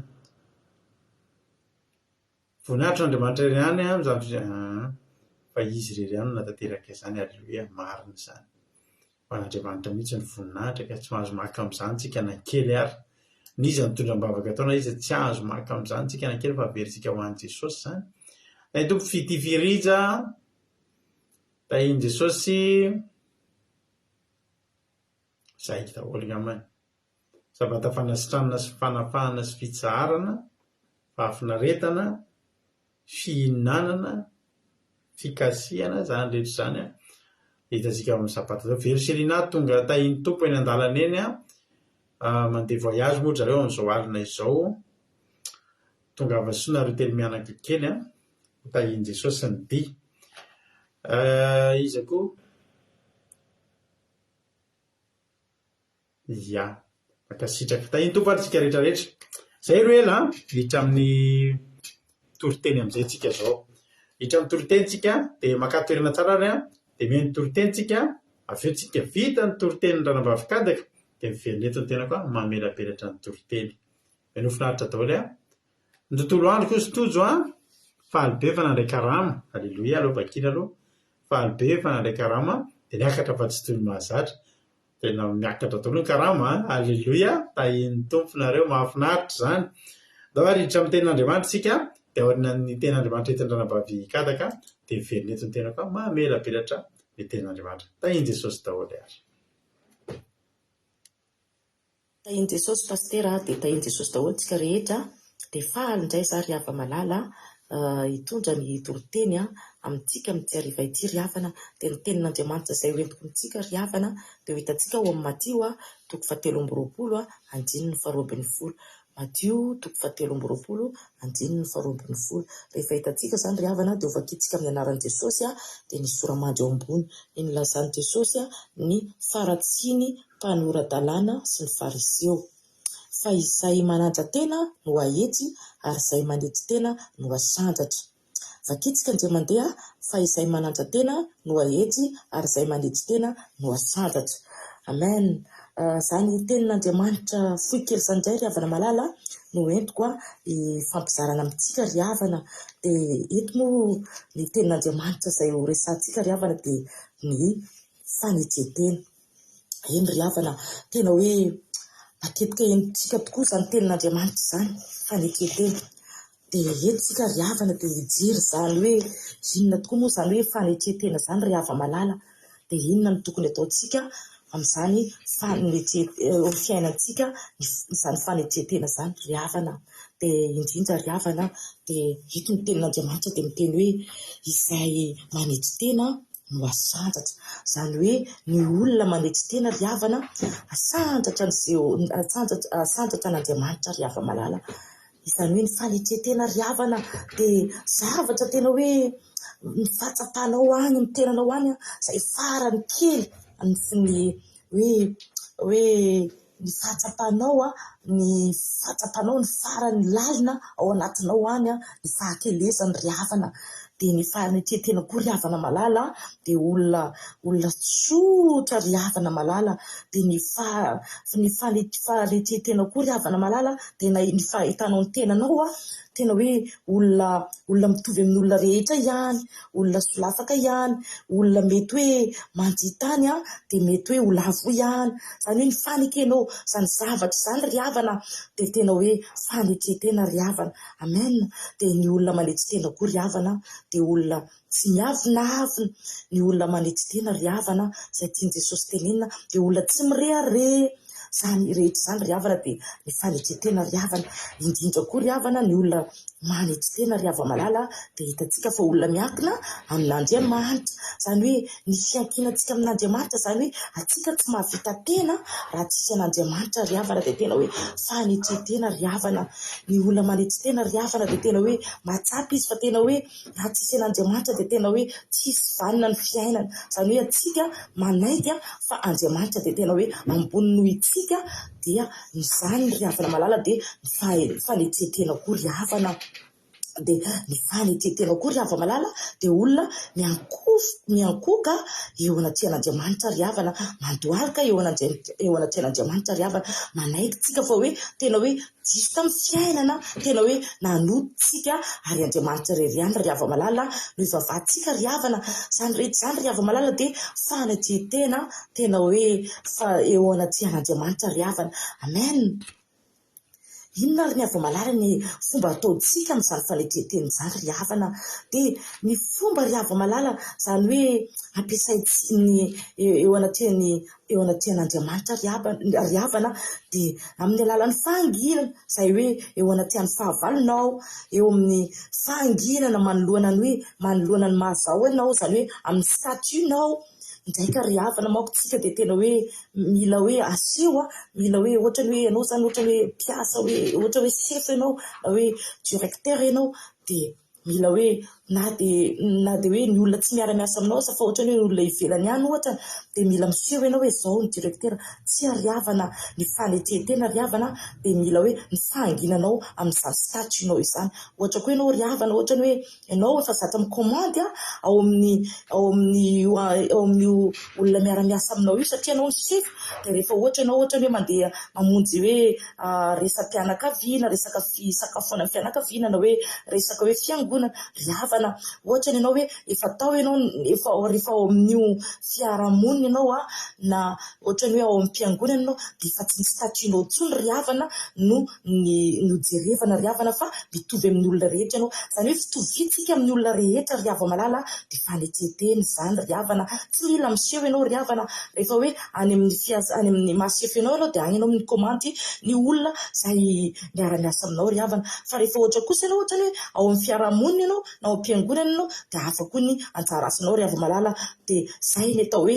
voninahitr' Andriamanitra irery ihany amin'izany fizarana fa izy irery ihany no nahatanteraka izany. Aleloia, marina izany. Ho an'Andriamanitra mihitsy ny voninahitra ka tsy mahazo maka amin'izany tsika na kely ary. N'iza nitondra am-bavaka tao na iza tsy azo maka amin'izany tsika na kely fa averintsika ho an'i Jesosy izany. Tahin'ny Tompo Fitia Firija, tahin'i Jesosy, zay daholo angambany. Sabata fanasitranana sy fanafahana sy fitsaharana, fahafinaretana, fihinanana, fikasihana, izany rehetra izany an, hitantsika ao amin'ny sabata izao. Vero Selina tonga tahin'ny Tompo eny an-dalana eny an, mandeha voyage moa ry zareo amin'izao alina izao. Tongava soa nareo telo mianaka kely an, ho tahin'i Jesosy ny dia. Iza koa? Ya. Mankasitraka. Tahin'ny Tompo ary tsika rehetra rehetra. Zay ro ela an. Hiditra amin'ny toriteny amin'izay tsika zao. Hiditra amin'ny toriteny tsika dia makà toerana tsara ary an. Dia mihaino toriteny tsika. Avy eo tsika vita ny toritenin'ny ranabavy Kadaka dia miverina eto ny tenako an mamelabelatra ny toriteny. Mihainoa finaritra daholo an. Ny tontolo andro kosa Tojo an. Faly be fa nandray karama. Aleloia aloha vakina aloha. Faly be fa nandray karama dia niakatra fa tsy toy ny mahazatra. Tena miakatra daholo ny karama an! Aleloia! Tahian'ny Tompo nareo, mahafinaritra izany. Ndao ary hiditra amin'ny tenin'Andriamanitra isika. Dia aorianan'ny tenin'Andriamanitra entin'ny ranabavy Kadaka dia miverina eto ny tenako aho mamelabelatra ny tenin'Andriamanitra. Tahin'i Jesosy daholo ary. Tahin'i Jesosy Pasitera a, dia tahin'i Jesosy daholo tsika rehetra, dia faly indray za ry hava-malala hitondra ny toriteny amintsika amin'ity hariva ity ry havana, dia ny tenin'Andriamanitra izay ho entiko amintsika ry havana dia ho hitantsika ao amin'ny Matio toko fahatelo amby roapolo andininy faharoa ambin'ny folo. Matio toko fahatelo amby roapolo andininy faharoa ambin'ny folo. Rehefa hitantsika izany ry havana dia ho vakintsika amin'ny anaran'i Jesosy dia ny sora-mandry eo ambony. Ny nilazan'i Jesosy ny faharatsiany mpanora-dalàna sy ny Fariseo. Fa izay manandra-tena no haetry, ary izay manetry tena no hasandratra. Vakintsika indray mandeha, Fa izay manandra-tena no haetry, ary izay manetry tena no hasandratra. Amen. Izany tenin'Andriamanitra fohy kely izany indray ry havana malala no entiko hifampizarana amintsika ry havana. Dia eto moa ny tenin'Andriamanitra izay ho resahantsika ry havana dia ny fanetren-tena. Eny ry havana, tena hoe matetika henontsika tokoa izany tenin'Andriamanitra izany, fanetren-tena. Dia eto isika ry havana dia hijery izany hoe inona tokoa moa izany hoe fanetren-tena izany ry hava-malala. Dia inona no tokony ataontsika amin'izany fanetren- eo amin'ny fiainantsika izany fanetren-tena izany ry havana. Dia indrindra ry havana dia eto ny tenin'Andriamanitra dia miteny hoe izay manetry tena no asandratra. Izany hoe ny olona manetry tena ry havana, asandratra an'i Jeho-, asandratra, asandratra an'Andriamanitra ry hava-malala. Izany hoe ny fanetren-tena ry havana dia zavatra tena hoe ny fahatsapanao any, ny tenanao any, izay farany kely ny hoe, hoe ny fahatsapanao, ny fahatsapanao ny farany lalina ao anatinao any, ny fahakelezany ry havana. Dia ny fanetren-tena koa ry havana malala dia olona olona tsotra ry havana malala. Dia ny faha ny fanetren-tena koa ry havana malala dia na ny fahitanao ny tenanao tena hoe olona olona mitovy amin'ny olona rehetra ihany, olona solafaka ihany, olona mety hoe mandia tany dia mety hoe ho lavo ihany. Izany hoe ny fanekenao izany zavatra izany ry havana dia tena hoe fanetren-tena ry havana. Amen. Dia ny olona manetry tena koa ry havana dia olona tsy miavonavona. Ny olona manetry tena ry havana, izay tian'i Jesosy tenenina, dia olona tsy mirehareha. Izany rehetra izany ry havana dia ny fanetren-tena ry havana. Indrindra koa ry havana ny olona manetry tena ry hava-malala dia hitantsika fa olona miankina amin'Andriamanitra. Izany hoe ny fiankinantsika amin'Andriamanitra, izany hoe antsika tsy mahavita tena raha tsisy an'Andriamanitra ry havana dia tena hoe fanetren-tena ry havana. Ny olona manetry tena ry havana dia tena hoe mahatsapa izy fa tena hoe raha tsisy an'Andriamanitra dia tena hoe tsisy vanona ny fiainana. Izany hoe antsika manaiky fa Andriamanitra dia tena hoe ambony noho itsika dia izany ry havana malala dia ny fanetren-tena koa ry havana. Dia ny fanetren-tena koa ry hava-malala dia olona miankohoka eo anatrehan'Andriamanitra ry havana, mandohalika eo anatrehan'Andriamanitra ry havana, manaiky tsika fa hoe tena hoe diso tamin'ny fiainana, tena hoe nanota tsika ary Andriamanitra irery ihany ry hava-malala no ivavahantsika ry havana. Izany rehetra izany ry hava-malala dia fanetren-tena tena hoe fa eo anatrehan'Andriamanitra ry havana. Amen. Inona ary ny hava-malala ny fomba ataontsika amin'izany fanetren-tena izany ry havana? Dia ny fomba ry hava-malala izany hoe ampiasaintsika ny eo anatrehan'ny eo anatrehan'Andriamanitra ry havana ry havana dia amin'ny alalan'ny fahanginana izay hoe eo anatrehan'ny fahavalonao, eo amin'ny fahanginana manoloana ny hoe manoloana ny maha zao anao, izany hoe amin'ny statut-nao. Indraika ry havana manko tsika dia tena hoe mila hoe aseho a, mila hoe ohatrany hoe ianao izany ohatrany hoe mpiasa hoe ohatra hoe sefo ianao na hoe directeur ianao dia mila hoe na dia na dia hoe ny olona tsy miara-miasa aminao aza fa ohatrany hoe olona ivelany ihany ohatra dia mila miseho ianao hoe izao ny directeur. Tsia ry havana, ny fanetren-tena ry havana dia mila hoe ny fahanginanao amin'izany statut-nao izany. Ohatra koa ianao ry havana ohatrany hoe Ianao efa zatra mi-commande ao amin'ny ao amin'io ao amin'io olona miara-miasa aminao io satria ianao no sefo dia rehefa ohatra ianao ohatra hoe mandeha mamonjy hoe resa-pianakaviana, resaka fisakafoanan'ny fianakaviana na hoe resaka hoe fiangonana. fiangonana. Ry havana, ohatra ny ianao hoe efa tao ianao, efa rehefa ao amin'io fiarahamonina ianao na ohatra ny hoe ao am-piangonana ianao dia efa tsy ny statut-nao intsony ry havana no ny no jerevana ry havana fa mitovy amin'ny olona rehetra ianao. Izany hoe fitoviantsika amin'ny olona rehetra ry hava-malala dia fanetren-tena izany ry havana. Tsy mila miseho ianao ry havana. Rehefa hoe any amin'ny fias- any amin'ny maha sefo anao ianao dia any ianao mikomandy ny olona izay miara-miasa aminao ry havana. Fa rehefa ohatra kosa ianao ohatra ny hoe ao amin'ny fiaraha-monina ianao na ao am-piangonana ianao dia hafa koa ny anjara asanao ry hava-malala. Dia izay ny atao hoe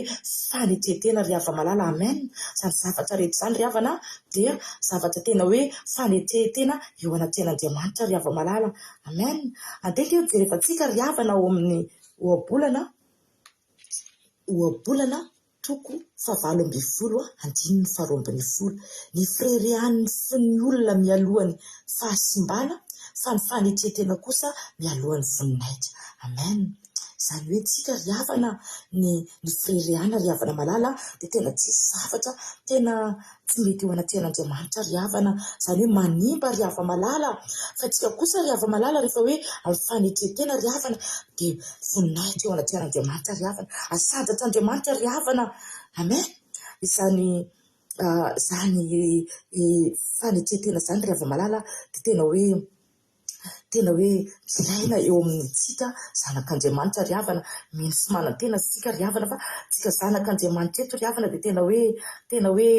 fanetren-tena ry hava-malala. Amen. Izany zavatra rehetra izany ry havana dia zavatra tena hoe fanetren-tena eo anatrehan'Andriamanitra ry hava-malala. Amen. Andeha ange hojerevantsika ry havana ao amin'ny ohabolana, ohabolana toko fahavalo ambin'ny folo andininy faharoa ambin'ny folo. Ny fireharehan'ny fon'ny olona mialohan'ny fahasimbana fa ny fanetren-tena kosa mialohan'ny voninahitra. Amen. Izany hoe tsika ry havana ny ny fireharehana ry havana malala dia tena tsisy zavatra tena tsy mety eo anatrehan'Andriamanitra ry havana. Izany hoe manimba ry hava-malala. Fa tsika kosa ry hava-malala rehefa hoe amin'ny fanetren-tena ry havana dia voninahitra eo anatrehan'Andriamanitra ry havana. Asandratr'Andriamanitra ry havana. Amen. Izany izany fanetren-tena izany ry hava-malala dia tena hoe Tena hoe ilaina eo amintsika zanak'Andriamanitra ry havana, mino sy manantena isika ry havana fa tsika zanak'Andriamanitra eto ry havana dia tena hoe tena hoe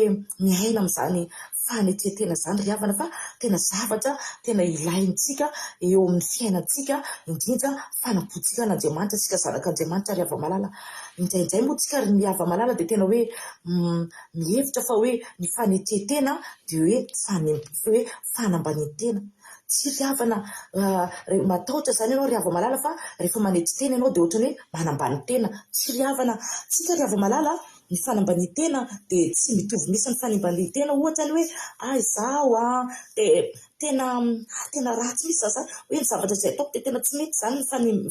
miaina amin'izany fanetren-tena izany ry havana fa tena zavatra tena ilaintsika eo amin'ny fiainantsika indrindra fanampoantsika an'Andriamanitra isika zanak'Andriamanitra ry hava-malala. Indraindray moa tsika ry hava-malala dia tena hoe mihevitra fa hoe ny fanetren-tena dia hoe hoe fanambanian-tena. Tsy ry havana matahotra izany ianao ry hava-malala fa rehefa manetry tena ianao dia ohatran'ny hoe manambany tena. Tsy ry havana, tsika ry hava-malala ny fanambanian-tena dia tsy mitovy mihitsy ny fanambanian-tena ohatra ny hoe ah izaho an dia tena tena ratsy mihitsy izaho izany, hoe ny zavatra izay ataoko dia tena tsy mety izany ny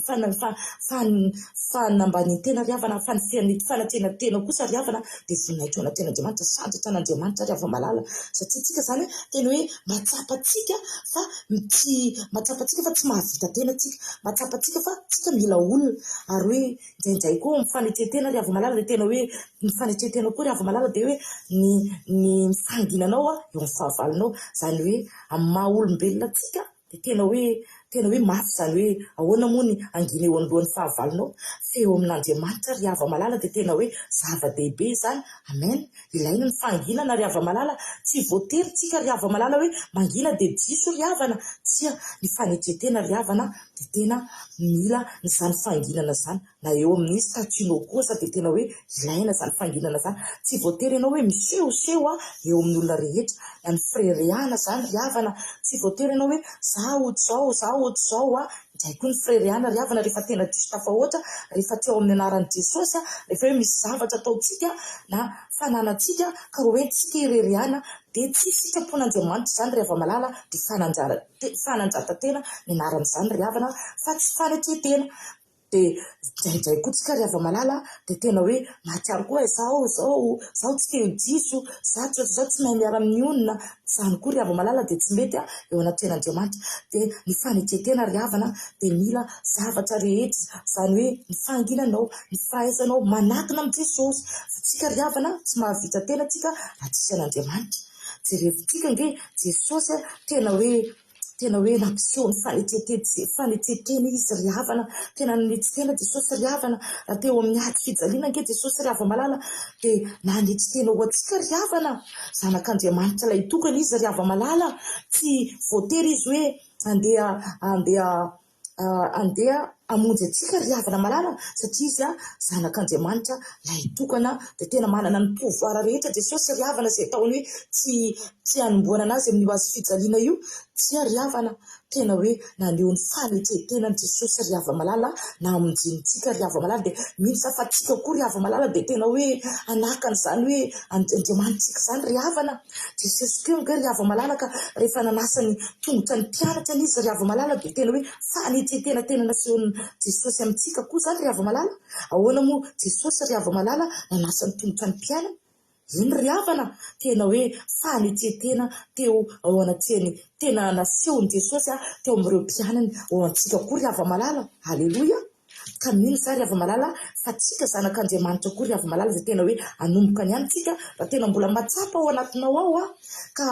fanambanian-tena ry havana fa ny fanatrehan-tena kosa ry havana dia voninahitra eo anatrehan'Andriamanitra, sandratra an'Andriamanitra ry hava-malala satria tsika izany tena hoe Mahatsapa antsika fa tsy mahatsapa antsika fa tsy mahavita tena tsika, mahatsapa antsika fa tsika mila olona ary hoe indraindray koa ny fanetren-tena ry hava-malala dia tena hoe ny fanetren-tena koa ry hava-malala dia hoe ny ny fahanginanao eo amin'ny fahavalonao, izany hoe amin'ny maha olombelona antsika dia tena hoe tena hoe mafy izany hoe ahoana moa ny hangina eo anoloan'ny fahavalonao fa eo amin'Andriamanitra ry hava-malala dia tena hoe zava-dehibe izany, amen. Ilaina ny fahanginana ry hava-malala, tsy voatery tsika ry hava-malala hoe mangina dia diso ry havana, tsia, ny fanetren-tena ry havana dia tena mila an'izany fahanginana izany, na eo amin'ny statut-nao koa aza dia tena hoe ilaina izany fahanginana izany, tsy voatery ianao hoe misehoseho eo amin'ny olona rehetra, na ny firerehana izany ry havana, tsy voatery ianao hoe za ohatr'izao, za ohatr'izao, Izay koa ny fireharehana ry havana rehefa tena diso tafahoatra, rehefa tsy ao amin'ny anaran'i Jesosy, rehefa hoe misy zavatra ataontsika na fananantsika ka hoe tsika ireharehana dia tsy sitrapon'Andriamanitra izany ry hava-malala dia fanandratan-tena ny anaran'izany ry havana fa tsy fanetren-tena. Dia indraindray koa tsika ry hava-malala dia tena hoe mahatsiaro koa hoe izaho izao, izaho tsy te ho diso, izaho tsy ohatr'izao, tsy mahay miara-mionona, izany koa ry hava-malala dia tsy mety eo anatrehan'Andriamanitra. Dia ny fanetren-tena ry havana dia mila zavatra rehetra, izany hoe ny fahanginanao, ny fahaizanao manatona amin'i Jesosy. Fa tsika ry havana tsy mahavita tena tsika raha tsisy an'Andriamanitra. Jerevintsika ange Jesosy tena hoe Tena hoe nampiseho ny fanetren-tena izy ry havana. Tena nanetry tena Jesosy ry havana. Raha teo amin'ny ady fijaliana ange Jesosy ry hava-malala dia nanetry tena ho antsika ry havana. Zanak'Andriamanitra ilay tokana izy ry hava-malala. Tsy voatery izy hoe andeha andeha andeha hamonjy antsika ry havana malala satria izy zanak'Andriamanitra ilay tokana dia tena manana ny pouvoir rehetra Jesosy ry havana izay ataony hoe tsy tsy hanomboana anazy amin'io hazo fijaliana io tsia ry havana tena hoe naneho ny fanetren-tenany Jesosy ry hava-malala namonjentsika ry hava-malala dia mino za fa tsika koa ry hava-malala dia tena hoe hanahaka an'izany hoe Andriamanitsika izany ry havana Jesosy koa ange ry hava-malala ka rehefa nanasa ny tongotra ny mpianatra anie izy ry hava-malala dia tena hoe fanetren-tena tena nasehon'i Jesosy amintsika koa izany ry hava-malala. Ahoana moa Jesosy ry hava-malala nanasa ny tongotra ny mpianany? Eny ry havana, tena hoe fanetren-tena teo ao anatrehan'ny tena nasehon'i Jesosy teo amin'ireo mpianany ho antsika koa ry hava-malala. Aleloia! Ka mino za ry hava-malala fa tsika zanak'Andriamanitra koa ry hava-malala izay tena hoe hanomboka ny any tsika raha tena mbola mahatsapa ao anatinao ao ka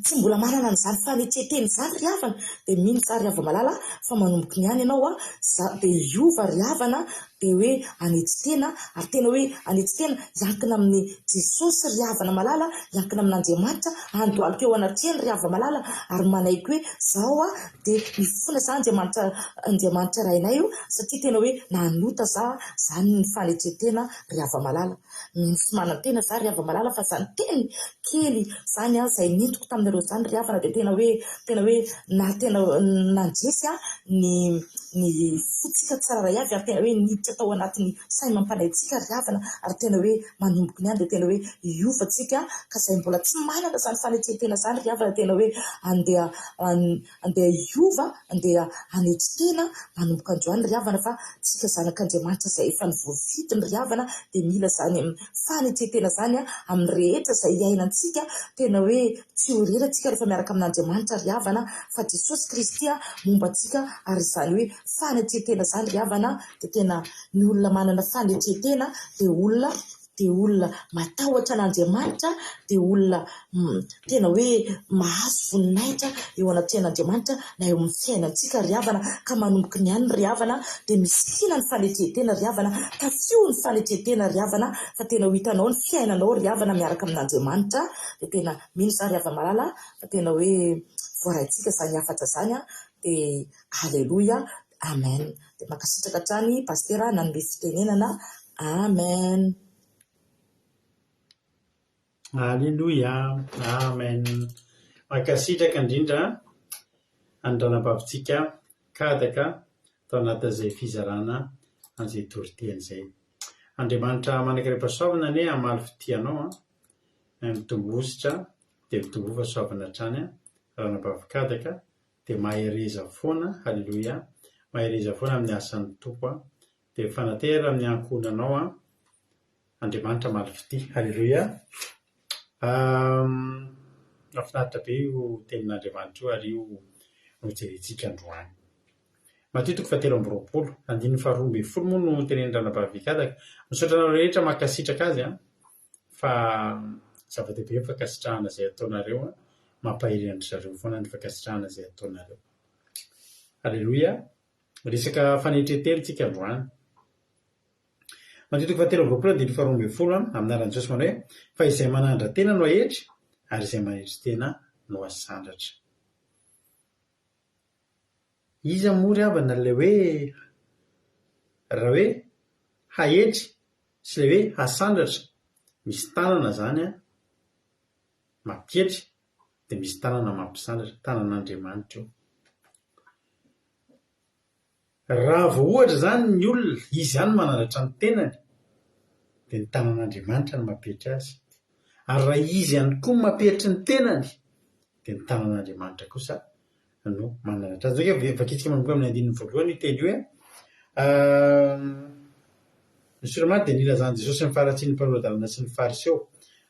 tsy mbola manana an'izany fanetren-tena izany ry havana dia mino za ry hava-malala fa manomboka ny any ianao za dia hiova ry havana dia hoe hanetry tena ary tena hoe hanetry tena hiankina amin'i Jesosy ry havana malala hiankina amin'Andriamanitra handohalika eo anatrehany ry hava-malala ary manaiky hoe zaho aho dia mifona za Andriamanitra Andriamanitra Rainay o satria tena hoe nanota za zany ny fanetren-tena ry hava-malala Mino sy manantena za ry hava-malala fa zany teny kely zany an zay nentiko taminareo zany ry havana dia tena hoe tena hoe na tena nandresy an ny ny fontsika tsirairay avy ary tena hoe niditra tao anatin'ny saina amam-panahintsika ry havana ary tena hoe manomboka ny any dia tena hoe hiova tsika ka zay mbola tsy manana zany fanetren-tena zany ry havana tena hoe andeha Andeha hiova, andeha hanetry tena manomboka androany ry havana fa tsika zanak'Andriamanitra izay efa nivoafidiny ry havana dia mila izany fanetren-tena izany amin'ny rehetra izay iainantsika, tena hoe tsy ho irery antsika rehefa miaraka amin'Andriamanitra ry havana fa Jesosy Kristy momba antsika ary izany hoe fanetren-tena izany ry havana dia tena ny olona manana fanetren-tena dia olona dia olona matahotra an'Andriamanitra, dia olona tena hoe mahazo voninahitra eo anatrehan'Andriamanitra na eo amin'ny fiainantsika ry havana, ka manomboka ny any ry havana dia misikina ny fanetren-tena ry havana, tafio ny fanetren-tena ry havana fa tena ho hitanao ny fiainanao ry havana miaraka amin'Andriamanitra, dia tena mino za ry hava-malala fa tena hoe voaraintsika izany hafatra izany an, dia Aleloia Amen dia mankasitraka hatrany Pasitera nanome fitenenana Amen. Aleloia Amen Mankasitraka indrindra an'i ranabavintsika Kadaka tao anatin'izay fizarana an'izay toriteny izay. Andriamanitra manan-karem-pahasoavana anie hamaly fitia anao an, mitombo hosotra dia mitomboa fahasoavana hatrany an, ranabavy Kadaka. Dia mahereza foana, haleloia, mahereza foana amin'ny asan'ny Tompo an, dia mifanatera amin'ny ankohonanao an, Andriamanitra hamaly fitia, haleloia. Mahafinaritra be io tenin'Andriamanitra io ary io no jerentsika androany. Matio toko fahatelo amby roapolo, andininy faharoa ambin'ny folo moa no tenenin'i Ranabavy Kadaka. Misaotra anareo rehetra mankasitraka azy an. Fa zava-dehibe ny fankasitrahana izay ataonareo an, mampahery an-dry zareo foana ny fankasitrahana izay ataonareo. Aleloia! Resaka fanetren-tena isika androany. Matio toko fahatelo amby roapolo andininy faharoa ambin'ny folo an, amin'ny anaran'i Jesosy manao hoe, Fa izay manandra-tena no haetry, ary izay manetry tena no hasandratra. Iza moa ry havana ilay hoe raha hoe haetry sy ilay hoe hasandratra, misy tanana izany an, mampietry dia misy tanana mampisandratra, tanan'Andriamanitra io. Raha vao ohatra izany ny olona, izy ihany no manandratra ny tenany, dia ny tanan'Andriamanitra no mampietry azy. Ary raha izy ihany koa no mampietry ny tenany, dia ny tanan'Andriamanitra kosa no manandratra azy. Izay vakintsika manomboka amin'ny andininy voalohany io teny io hoe, Ny Soratra dia nilazan'i Jesosy ny faharatsian'ny mpanora-dalàna sy ny Fariseo.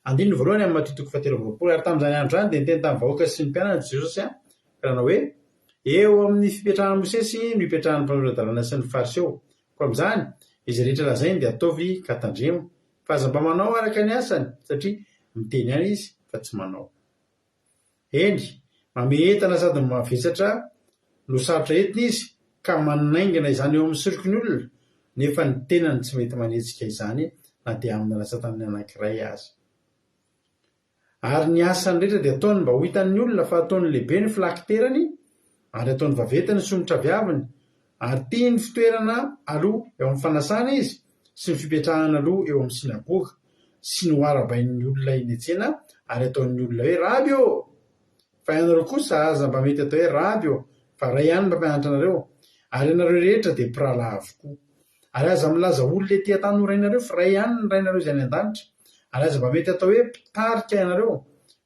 Andininy voalohany amin'ny Matio toko fahatelo amby roapolo. Ary tamin'izany andro izany dia niteny tamin'ny vahoaka sy ny mpianany Jesosy ka nanao hoe, Eo amin'ny fipetrahan'i Mosesy no ipetrahan'ny mpanora-dalàna sy ny Fariseo. Koa amin'izany, izay rehetra lazainy dia ataovy ka tandremo, fa aza mba manao araka ny asany, satria miteny ihany izy fa tsy manao. Eny, mamehy entana sady mavesatra no sarotra entina izy, ka manaingina izany eo amin'ny soroky ny olona, nefa ny tenany tsy mety manetsika izany na dia amin'ny rantsantanany anankiray aza. Ary ny asany rehetra dia ataony mba ho hitan'ny olona fa ataony lehibe ny filakiterany ary ataony vaventy ny somotraviaviny ary tia ny fitoerana aloha eo amin'ny fanasana izy sy ny fipetrahana aloha eo amin'ny synagoga sy ny ho arahabain'ny olona eny an-tsena ary ataon'ny olona hoe Raby ô! Fa ianareo kosa aza mba mety atao hoe Raby ô! Fa Ray ihany no mpampianatra anareo ary ianareo rehetra dia mpirahalahy avokoa. Ary aza milaza olona ety an-tany ho rainareo, fa iray ihany ny Rainareo izay any an-danitra. Ary aza mba mety atao hoe mpitarika ianareo,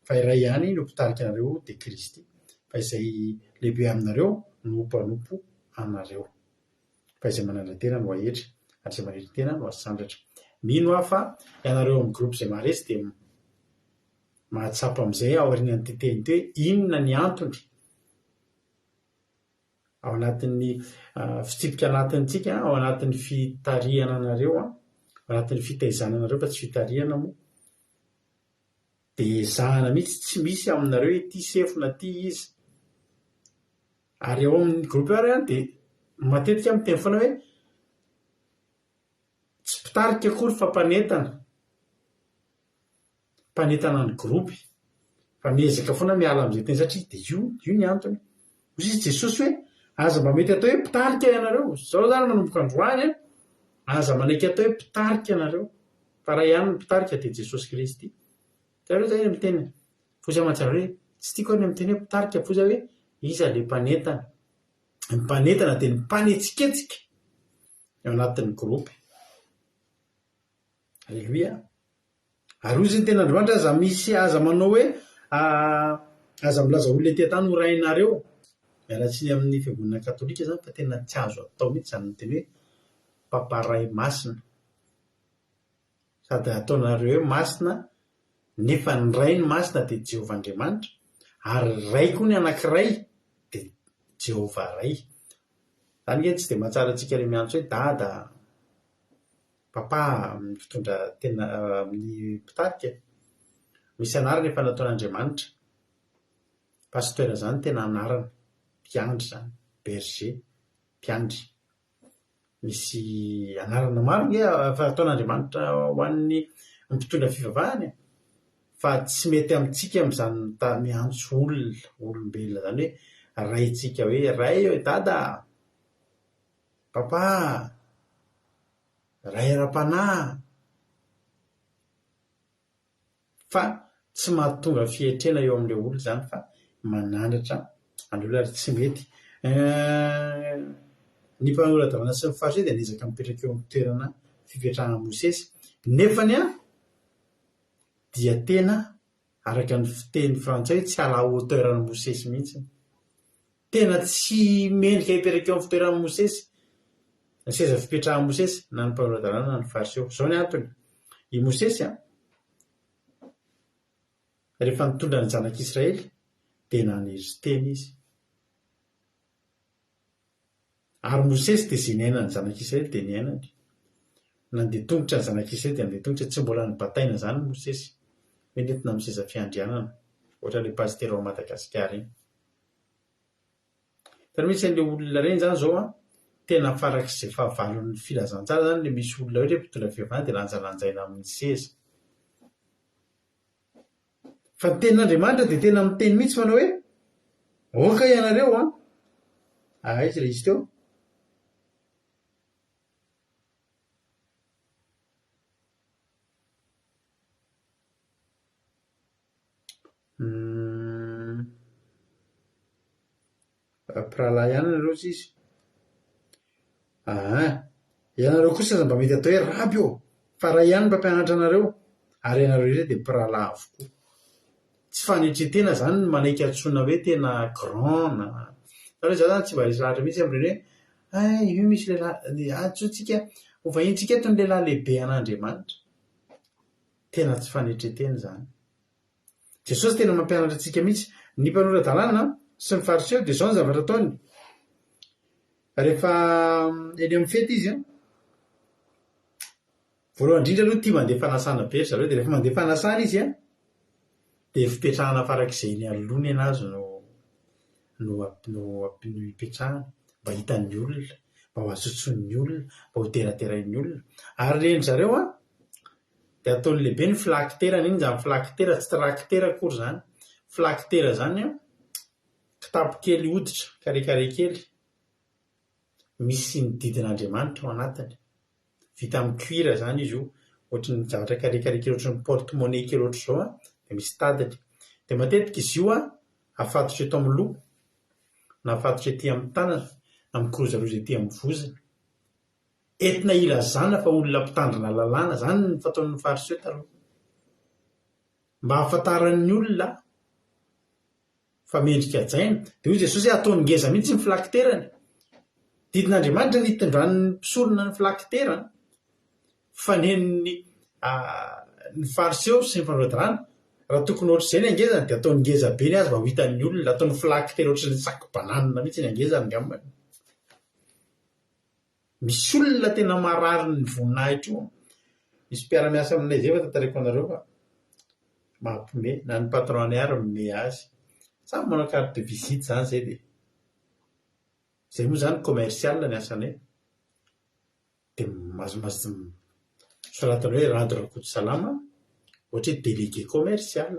fa iray ihany no mpitarika anareo, dia Kristy. Fa izay lehibe aminareo no ho mpanompo anareo. Fa izay manandra-tena no haetry, ary izay manetry tena no hasandratra. Mino aho fa ianareo ao amin'ny groupe izay maharesy dia mahatsapa amin'izay aorianan'ity teny ity hoe inona ny antony ao anatin'ny fitsipika anatintsika, ao anatin'ny fitarihana anareo, ao anatin'ny fitaizana anareo fa tsy fitarihana moa. Dia ezahana mihitsy tsy misy aminareo hoe ity sefo na ity iza. Ary ao amin'ny groupe ary an dia matetika aho miteny foana hoe tsy mpitarika akory fa mpanentana. Mpanentana ny groupe. Fa miezaka foana miala amin'izay teny satria dia io, io ny antony. Hoy izy Jesosy hoe aza mba mety atao hoe mpitarika ianareo. Izao izany manomboka androany an, aza manaiky atao hoe mpitarika ianareo. Fa iray ihany ny mpitarika dia Jesosy Kristy. Hitanareo izay ilay miteny Foza mahatsiaro hoe tsy tiako ary ny miteny hoe mpitarika foza hoe iza ilay mpanentana. Ny mpanentana dia ny mpanetsiketsika ao anatin'ny groupe. Alléluia. Ary hoy izy ny tenin'Andriamanitra aza misy aza manao hoe aza milaza olona ety an-tany ho rainareo. Miala tsiny amin'ny fiangonana katolika izany fa tena tsy azo atao mihitsy izany miteny hoe Papa Ray Masina. Sady ataonareo hoe masina nefa ny Ray ny masina dia Jehovah Andriamanitra ary Ray koa ny anankiray dia Jehovah Ray. Izany ange tsy dia mahatsara antsika ilay miantso hoe dada, papa amin'ny mpitondra tena amin'ny mpitarika e. Misy anarana efa nataon'Andriamanitra. Pasteur izany tena anarana, mpiandry izany, berger, mpiandry. Misy anarana maro ange efa ataon'Andriamanitra ho an'ny mpitondra fivavahana e! Fa tsy mety amintsika amin'izany miantso olona, olombelona izany hoe raintsika hoe ray ô, dada a! Papa a! Ray ara-panahy a! Fa tsy mahatonga fietrena eo amin'ilay olona izany fa manandratra an'ilay olona ary tsy mety. Ny mpanora-dalàna sy ny fariseo dia niezaka nipetraka eo amin'ny toerana fipetrahan'i Mosesy. Nefany dia tena araka ny fiteny frantsay hoe tsy à la hauteur an'i Mosesy mihitsy. Tena tsy mendrika hipetraka eo amin'ny fitoeran'i Mosesy, ny seza fipetrahan'i Mosesy, na ny mpanora-dalàna na ny Fariseo. Izao ny antony, i Mosesy rehefa nitondra ny zanak'Israely dia nanery tena izy. Ary Mosesy dia izay niainan'ny zanak'Israely dia niainany. Nandeha tongotra ny zanak'Israely dia nandeha tongotra, tsy mbola nobataina izany Mosesy hoe nentina amin'ny seza fiandrianana, ohatran'ilay pasitera ao Madagasikara iny. Hitanao mihitsy an'ilay olona ireny izany izao an, tena farak'izay fahavalon'ny filazantsara izany ilay misy olona ohatra hoe mpitondra fivavahana dia lanjalanjaina amin'ny seza. Fa ny tenin'Andriamanitra dia tena miteny mihitsy manao hoe aoka ianareo an, aiza ilay izy teo? Mpirahalahy ihany nareo hozy izy. Aa! Ianareo kosa aza mba mety atao hoe raby ô! Fa ray ihany no mpampianatra anareo, ary ianareo rehetra dia mpirahalahy avokoa. Tsy fanetren-tena izany ny manaiky antsoina hoe tena grand na. Hitanareo izaho izany tsy mba resy lahatra mihitsy amin'ireny hoe hay io misy lehilahy, antsointsika, ho vahintsika eto ny lehilahy lehibe an'Andriamanitra. Tena tsy fanetren-tena izany. Jesosy tena mampianatra antsika mihitsy. Ny mpanora-dalàna sy ny Fariseo dia izao ny zavatra ataony. Rehefa eny amin'ny fety izy an, voalohany indrindra aloha tia mandeha fanasana be ry zareo, dia rehefa mandeha fanasana izy an, dia fipetrahana farak'izay eny aloha ny an'azy no no no no ipetrahana mba hitan'ny olona, mba ho azotson'ny olona, mba ho deraderain'ny olona. Ary ren-dry zareo an, Dia ataony lehibe ny filakitera, n'inona izany filakitera, tsy trakitera akory izany. Filakitera izany an, kitapo kely hoditra, carré carré kely, misy ny didin'Andriamanitra ao anatiny. Vita amin'ny cuir izany izy io, ohatry ny zavatra carré carré kely ohatry ny porte monnaie kely ohatr'izao an, dia misy tadiny. Dia matetika izy io an, afatotra eto amin'ny loha, na afatotra ety amin'ny tanana, na mikirozaroza ety amin'ny vozona. Entina hilazana fa olona mpitandrina lalàna, izany ny fataon'ny Fariseo taloha. Mba hahafantaran'ny olona fa mendrika hajaina. Dia hoy Jesosy hoe ataony ngeza mihitsy ny filakiterany. Didin'Andriamanitra ny hitondran'ny mpisorona ny filakitera. Fa nen'ny ny fariseo sy ny mpanora-dalàna, raha tokony ohatr'izay ny hangezany dia ataony ngeza be ny azy mba ho hitan'ny olona, ataony flaque tena ohatran'ny sac banane mihitsy ny hangezany angambany. Misy olona tena marary ny voninahitra io an. Misy mpiara-miasa aminay izay efa tantaraiko anareo fa mampime, na ny patron-nay ary mime azy. Samy manao carte de visite izany izay dia. Izay moa izany commercial ny asanay. Dia mazomazo soratana hoe Rado Rakotosalama, ohatra hoe délégué commercial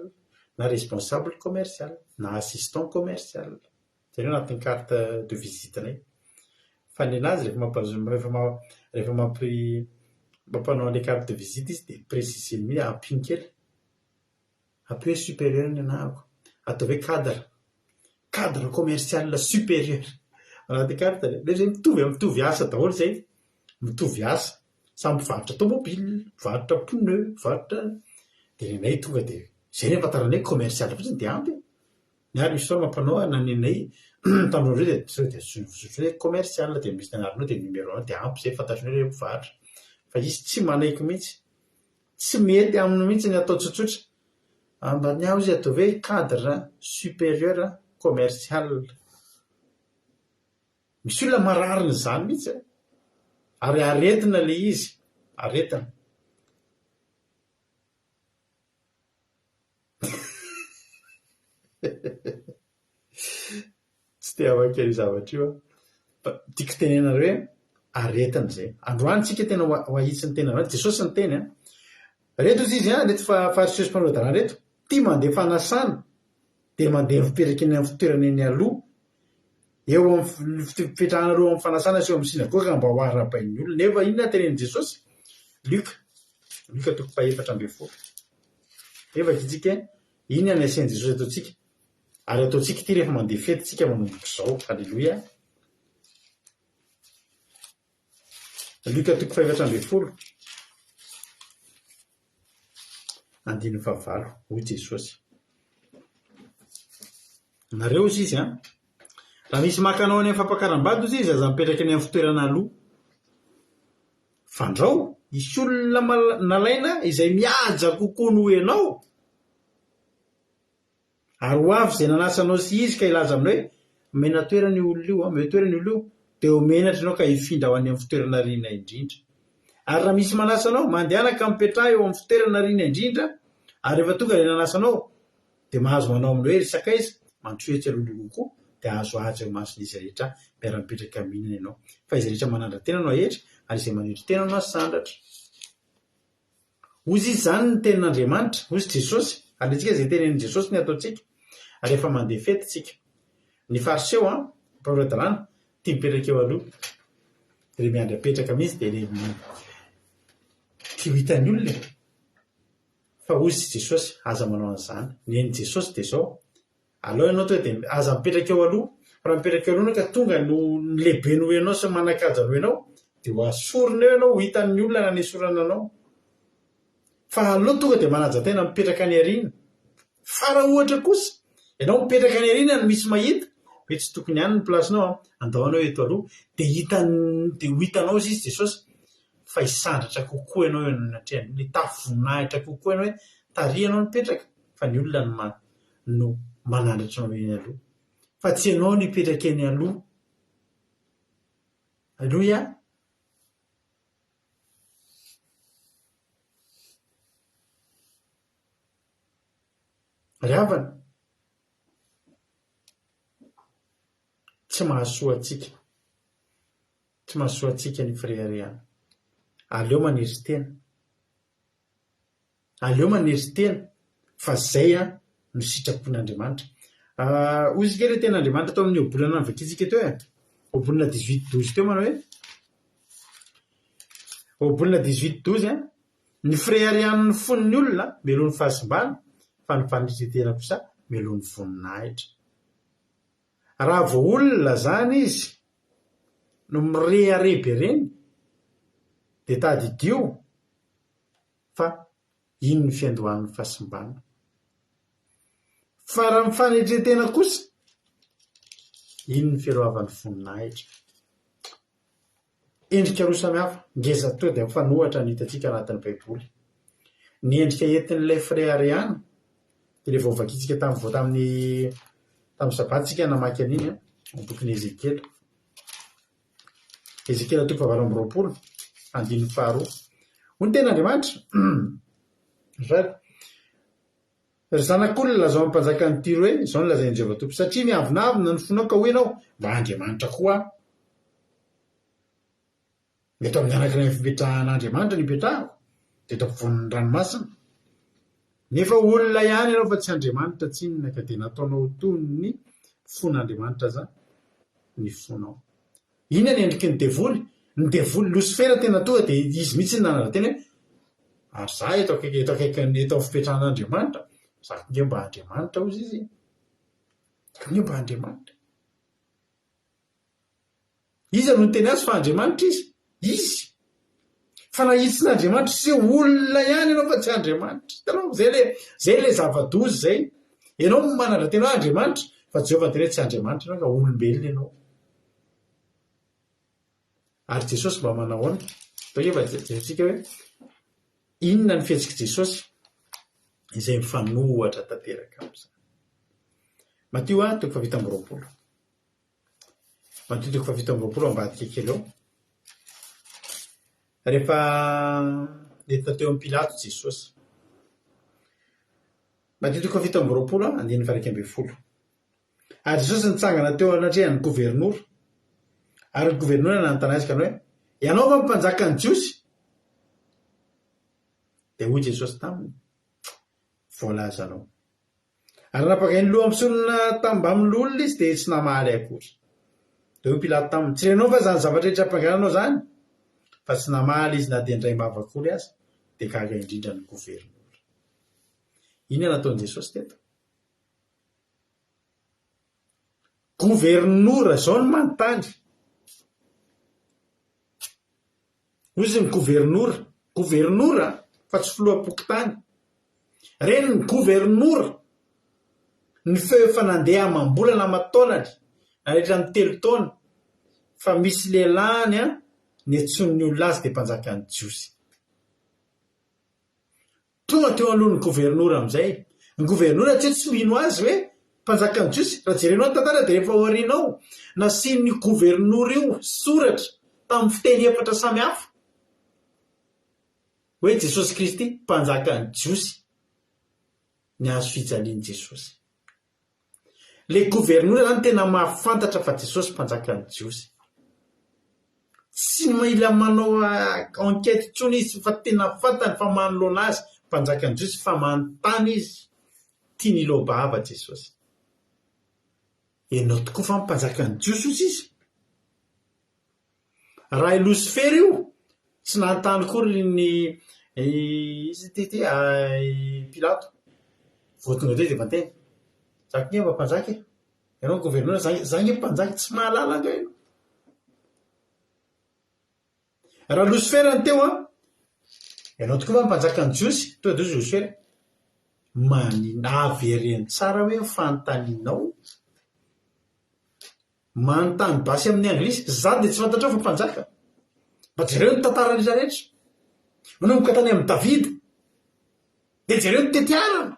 na responsable commercial na assistant commercial. Izay no anatin'ny carte de visite-nay. Fa ny an'azy rehefa mampa- rehefa rehefa mampi- mampanao an'ilay carte de visite izy dia préciser-ny mihitsy, ampiany kely. Ampio hoe supérieur ny anarako. Ataovy hoe cadre. Cadre commercial supérieur. Anaty carte. Nefa izay mitovy, mitovy asa daholo izay. Mitovy asa. Samy mpivarotra tomobile, mpivarotra pneu, mpivarotra. Dia ny anay tonga dia izay no ahafantarana hoe commercial fotsiny dia ampy e. Ny ahy misy fotoana mampanao ahy na ny anay tamin'ireo dia sao dia antsoina hoe commercial dia misy ny anaranao dia numéro-nao dia ampy izay fantatry ny hoe mpivarotra. Fa izy tsy manaiky mihitsy. Tsy mety aminy mihitsy ny atao tsotsotra. Ambany aho izy ataovy hoe cadre supérieur commercial. Misy olona mararin'izany mihitsy e. Ary aretina ilay izy, aretina. Tsy te hamaky an'io zavatra io aho. Fa tiako tenenana hoe aretina izay. Androany tsika tena ho ahitsy ny tena androany. Jesosy niteny an. Reto hozy izy an, reto fariseo sy mpanora-dalàna reto, tia mandeha fanasana, dia mandeha mipetraka eny amin'ny fitoerana eny aloha, eo amin'ny fipetrahana aloha amin'ny fanasana sy eo amin'ny synagoga mba ho arahabain'ny olona. Nefa inona no tenenin'i Jesosy? Lioka, Lioka toko fahefatra ambin'ny folo. Nefa antsika, inona no asian'i Jesosy ataontsika? Ary ataontsika ity rehefa mandeha fety tsika manomboka izao. Aleloia. Lioka toko fahefatra ambin'ny folo. Andininy fahavalo, hoy Jesosy. Nareo hozy izy an. Raha misy maka anao any amin'ny fampakaram-bady hozy izy, aza mipetraka eny amin'ny fitoerana aloha. Fandrao, hisy olona nalaina izay mihaja kokoa noho ianao. Ary ho avy izay nanasa anao sy izy ka hilaza aminao hoe, Omena toerana io olona io, omeo toerana io olona io, dia ho menatra ianao ka hifindra ho any amin'ny fitoerana aoriana indrindra. Ary raha misy manasa anao, mandehana ka mipetraha eo amin'ny fitoerana aoriana indrindra, ary rehefa tonga ilay nanasa anao, dia mahazo manao aminao hoe, Ry sakaiza, mandrosoa etsy alohaloha kokoa, dia hahazo haja eo imason'izy rehetra miara-mipetraka mihinana ianao. Fa izay rehetra manandra-tena no hahetra, ary izay manetry tena no hasandratra. Hozy izy, Izany ny tenin'Andriamanitra, hozy Jesosy, ary antsika izay tenenin'i Jesosy ny ataontsika rehefa mandeha fety tsika. Ny Fariseo an, mpanora-dalàna, tia mipetraka eo aloha, dia miandry apetraka mihitsy dia ilay tia ho hitan'ny olona e. Fa hozy Jesosy, aza manao an'izany. Nen'i Jesosy dia izao, Aleo ianao tonga dia aza mipetraka eo aloha, fa raha mipetraka eo aloha ianao ka tonga no ny lehibe noho ianao sy ny manan-kaja noho ianao dia ho asorina eo ianao, ho hitan'ny olona nanesorana anao. Fa aleo tonga dia manaja tena mipetraka any aoriana. Fa raha ohatra kosa ianao mipetraka any aoriana no misy mahita hoe tsy tokony any ny place-nao an, andao ianao eto aloha, dia hitan'ny dia ho hitanao izy Jesosy fa hisandratra kokoa ianao eo anatrehany, hitafy voninahitra kokoa ianao hoe tary ianao nipetraka fa ny olona no no manandratra anao eny aloha fa tsy ianao no hipetraka eny aloha. Aleloia! Ry havana, tsy mahasoa antsika, tsy mahasoa antsika ny fireharehana. Aleo manery tena. Aleo manery tena fa zay no sitrapon'Andriamanitra. Hoy isika ilay tenin'Andriamanitra tao amin'ny ohabolana novakintsika teo e. Ohabolana 18 12 teo manao hoe Ohabolana 18 12 Ny fireharehan'ny fon'ny olona mialoha ny fahasimbana fa ny fanetren-tena kosa mialoha ny voninahitra. Raha vao olona zany izy no mirehareha be reny dia tadidio fa iny ny fiandohan'ny fahasimbana. Fa raha mifanetren-tena kosa, iny ny fialohavan'ny voninahitra. Endrika roa samihafa, ngeza toa dia mifanohitra ny hitantsika anatin'ny Baiboly. Ny endrika entin'ilay fireharehana, dia ilay voavakintsika tamin'ny vao tamin'ny tamin'ny sabata isika namaky an'iny an, ny bokin'i Ezekiela. Ezekiela toko fahavalo amby 20, andininy faharoa. Hoy ny tenin'Andriamanitra, Azafady. Ry zanak'olona, lazao amin'ny mpanjakan'i Tyro hoe, 'Izao no lazain'i Jehovah Tompo, Satria miavonavona ny fonao ka hoy ianao, Mba Andriamanitra koa aho. Eto amin'ny anankiray fipetrahan'Andriamanitra no ipetrahako, dia eto ampovoan'ny ranomasina. Nefa olona ihany ianao fa tsy Andriamanitra tsinona, ka dia nataonao ho toy ny fon'Andriamanitra aza ny fonao. Inona ny endriky ny devoly? Ny devoly, Losifera tena tonga dia izy mihitsy no nanara-teny hoe, ary za eto akaiky, eto akaikin'ny, eto amin'ny fipetrahan'Andriamanitra, za koa nge mba Andriamanitra hozy izy e. Za koa nge mba Andriamanitra. Iza no niteny azy fa Andriamanitra izy? Izy. Fa nahitsin'Andriamanitra izy hoe olona ihany ianao fa tsy Andriamanitra. Hitanao? Zay le, zay le zava-doza zay. Ianao no manandra-tena hoe Andriamanitra, fa Jehovah niteny hoe tsy Andriamanitra ianao fa olombelona ianao. Ary Jesosy mba manao ahoana? Atao efa jerentsika hoe inona ny fihetsik'i Jesosy izay mifanohitra tanteraka amin'izany. Matio a, toko faha 27. Matio toko faha 27 ambadika kely ao. Rehefa nentina teo amin'i Pilato Jesosy. Matio toko faha 27 andininy faha 11. Ary Jesosy nitsangana teo anatrehan'ny governora. Ary ny governora nanontany azy ka nanao hoe, Ianao va no mpanjakan'ny Jiosy? Dia hoy Jesosy taminy, Voalazanao. Ary nampagain'ny loha mpisorona tambamin'ny loholona izy, dia tsy namaly akory. Dia hoy Pilato taminy, Tsy renao va izany zavatra rehetra ampangana anao izany? Fa tsy namaly izy na dia indraim-bava akory aza, dia gaga indrindra ny governora. Inona nataon'i Jesosy teto? Governora izao no manontany. Hoy izy ny governora, governora fa tsy filoham-pokontany. Reny ny governora, ny feo efa nandeha amam-bolana aman-taonany, nandritra ny telo taona, fa misy lehilahy any an, niantsoan'ny olona azy dia mpanjakan'ny Jiosy. Tonga teo anoloan'ny governora amin'izay. Ny governora tsy hoe tsy mino azy hoe mpanjakan'ny Jiosy. Raha jerenao ny tantara dia rehefa aoriana ao, nasian'io governora io soratra tamin'ny fiteny efatra samy hafa hoe Jesosy Kristy mpanjakan'ny Jiosy ny hazo fijalian'i Jesosy. Le governora zany tena mahafantatra fa Jesosy mpanjakan'ny Jiosy. Tsy mila manao enquête intsony izy fa tena fantany fa manoloana azy mpanjakan'ny Jiosy fa manontany izy, tiany hiloa-bava Jesosy. Ianao tokoa va mpanjakan'ny Jiosy hozy izy? Raha i Losifera io, tsy nanontany akory ny iza ity ity i Pilato. Vao tonga teo izy dia efa niteny, za koa nge mba mpanjaka e! Ianao governora, za za nge mpanjaka, tsy mahalala angaha ianao? Raha Losifera no teo an, ianao tokoa va mpanjakan'ny Jiosy? Tonga dia hoy Losifera, maninona, avereno tsara hoe ny fanontanianao. Manontany basy amin'ny anglisy, za dia tsy fantatrao fa mpanjaka. Mba jereo ny tantara rehetra rehetra. Manomboka tany amin'i Davida. Dia jereo ny tetiarana.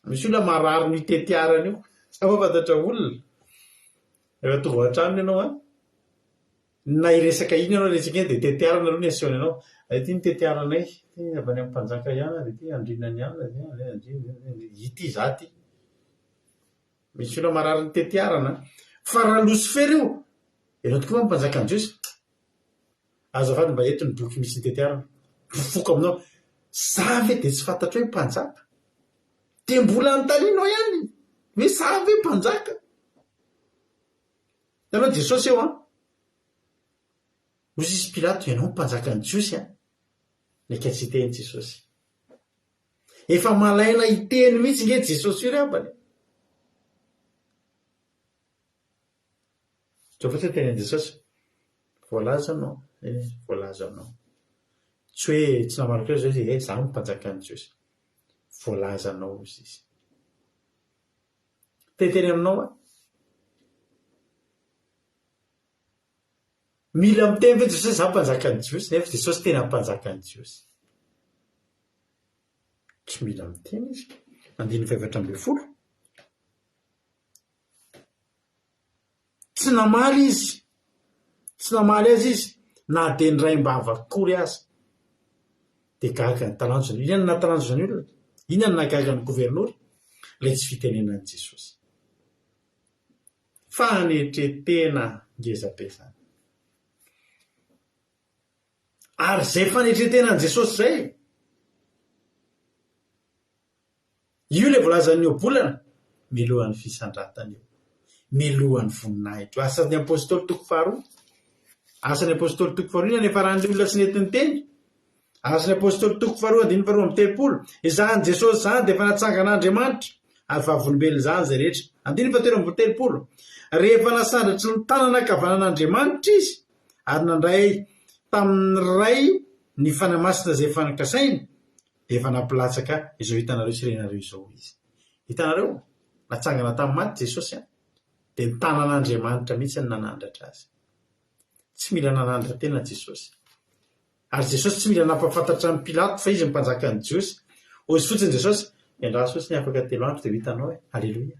Misy olona marary ny tetiarana io. Za mahafantatra olona. Rehefa tonga ao an-tranony ianao an, na hiresaka inona ianao hiresaka inona dia tetiarana aloha ny asehony anao. Ity ny tetiaranay, ity avy any amin'ny mpanjaka ihany, dia ity andriana ny alina, ity za ity. Misy olona marary ny tetiarana an! Fa raha losifera io, ianao tokoa va mpanjakan'ny Jiosy? Azafady mba eto ny boky misy ny tetiarana. Fofoko aminao. Za ve dia tsy fantatro hoe mpanjaka? Dia mbola anontanianao ihany hoe za ve mpanjaka? Hitanao Jesosy eo an! Hoy izy Pilato, ianao mpanjakan'ny Jiosy an! Naika tsy hiteny Jesosy. Efa malaina hiteny mihitsy nge Jesosy io ry havana e. Zao fotsiny ny tenin'i Jesosy, voalazanao e, voalazanao. Tsy hoe tsy namarako hoe zao izy e, za no mpanjakan'ny Jiosy. Voalazanao hozy izy. Te hiteny aminao aho. Mila miteny ve Jesosy hoe izaho mpanjakan'ny Jiosy nefa Jesosy tena mpanjakan'ny Jiosy? Tsy mila miteny izy. Andininy faha-14. Tsy namaly izy. Tsy namaly azy izy na dia niraim-bava akory aza. Dia gaga ny talanjona. Inona no nahatalanjona ny olona? Inona no nahagaga ny governora? Ilay tsy fitenenan'i Jesosy. Fanetren-tena ngeza be izany. Ary izay fanetren-tenan'i Jesosy izay, io ilay voalazan'ny ohabolana, milohan'ny fisandratana io, milohan'ny voninahitra io. Asan'ny Apostoly toko faharoa. Asan'ny Apostoly toko faharoa, inona no niafaran'ilay olona tsy nety niteny? Asan'ny Apostoly toko faharoa andininy faharoa 32, Izany Jesosy izany dia efa natsangan'Andriamanitra, ary vavolombelona izany izay rehetra. Andininy fahatelo 33, Rehefa nasandratry ny tanana ankavanan'Andriamanitra Izy, ary nandray tamin'ny Ray ny Fanahy Masina izay efa nokasainy, dia efa nampilatsaka izao hitanareo sy renareo izao Izy. Hitanareo? Natsangana tamin'ny maty Jesosy, dia ny tanan'Andriamanitra mihitsy no nanandratra Azy. Tsy mila nanandra-tena Jesosy. Ary Jesosy tsy mila nampahafantatra an'i Pilato fa izy no mpanjakan'ny Jiosy. Hozy fotsiny Jesosy, Iandraso fotsiny afaka telo andro dia ho hitanao e. Aleloia.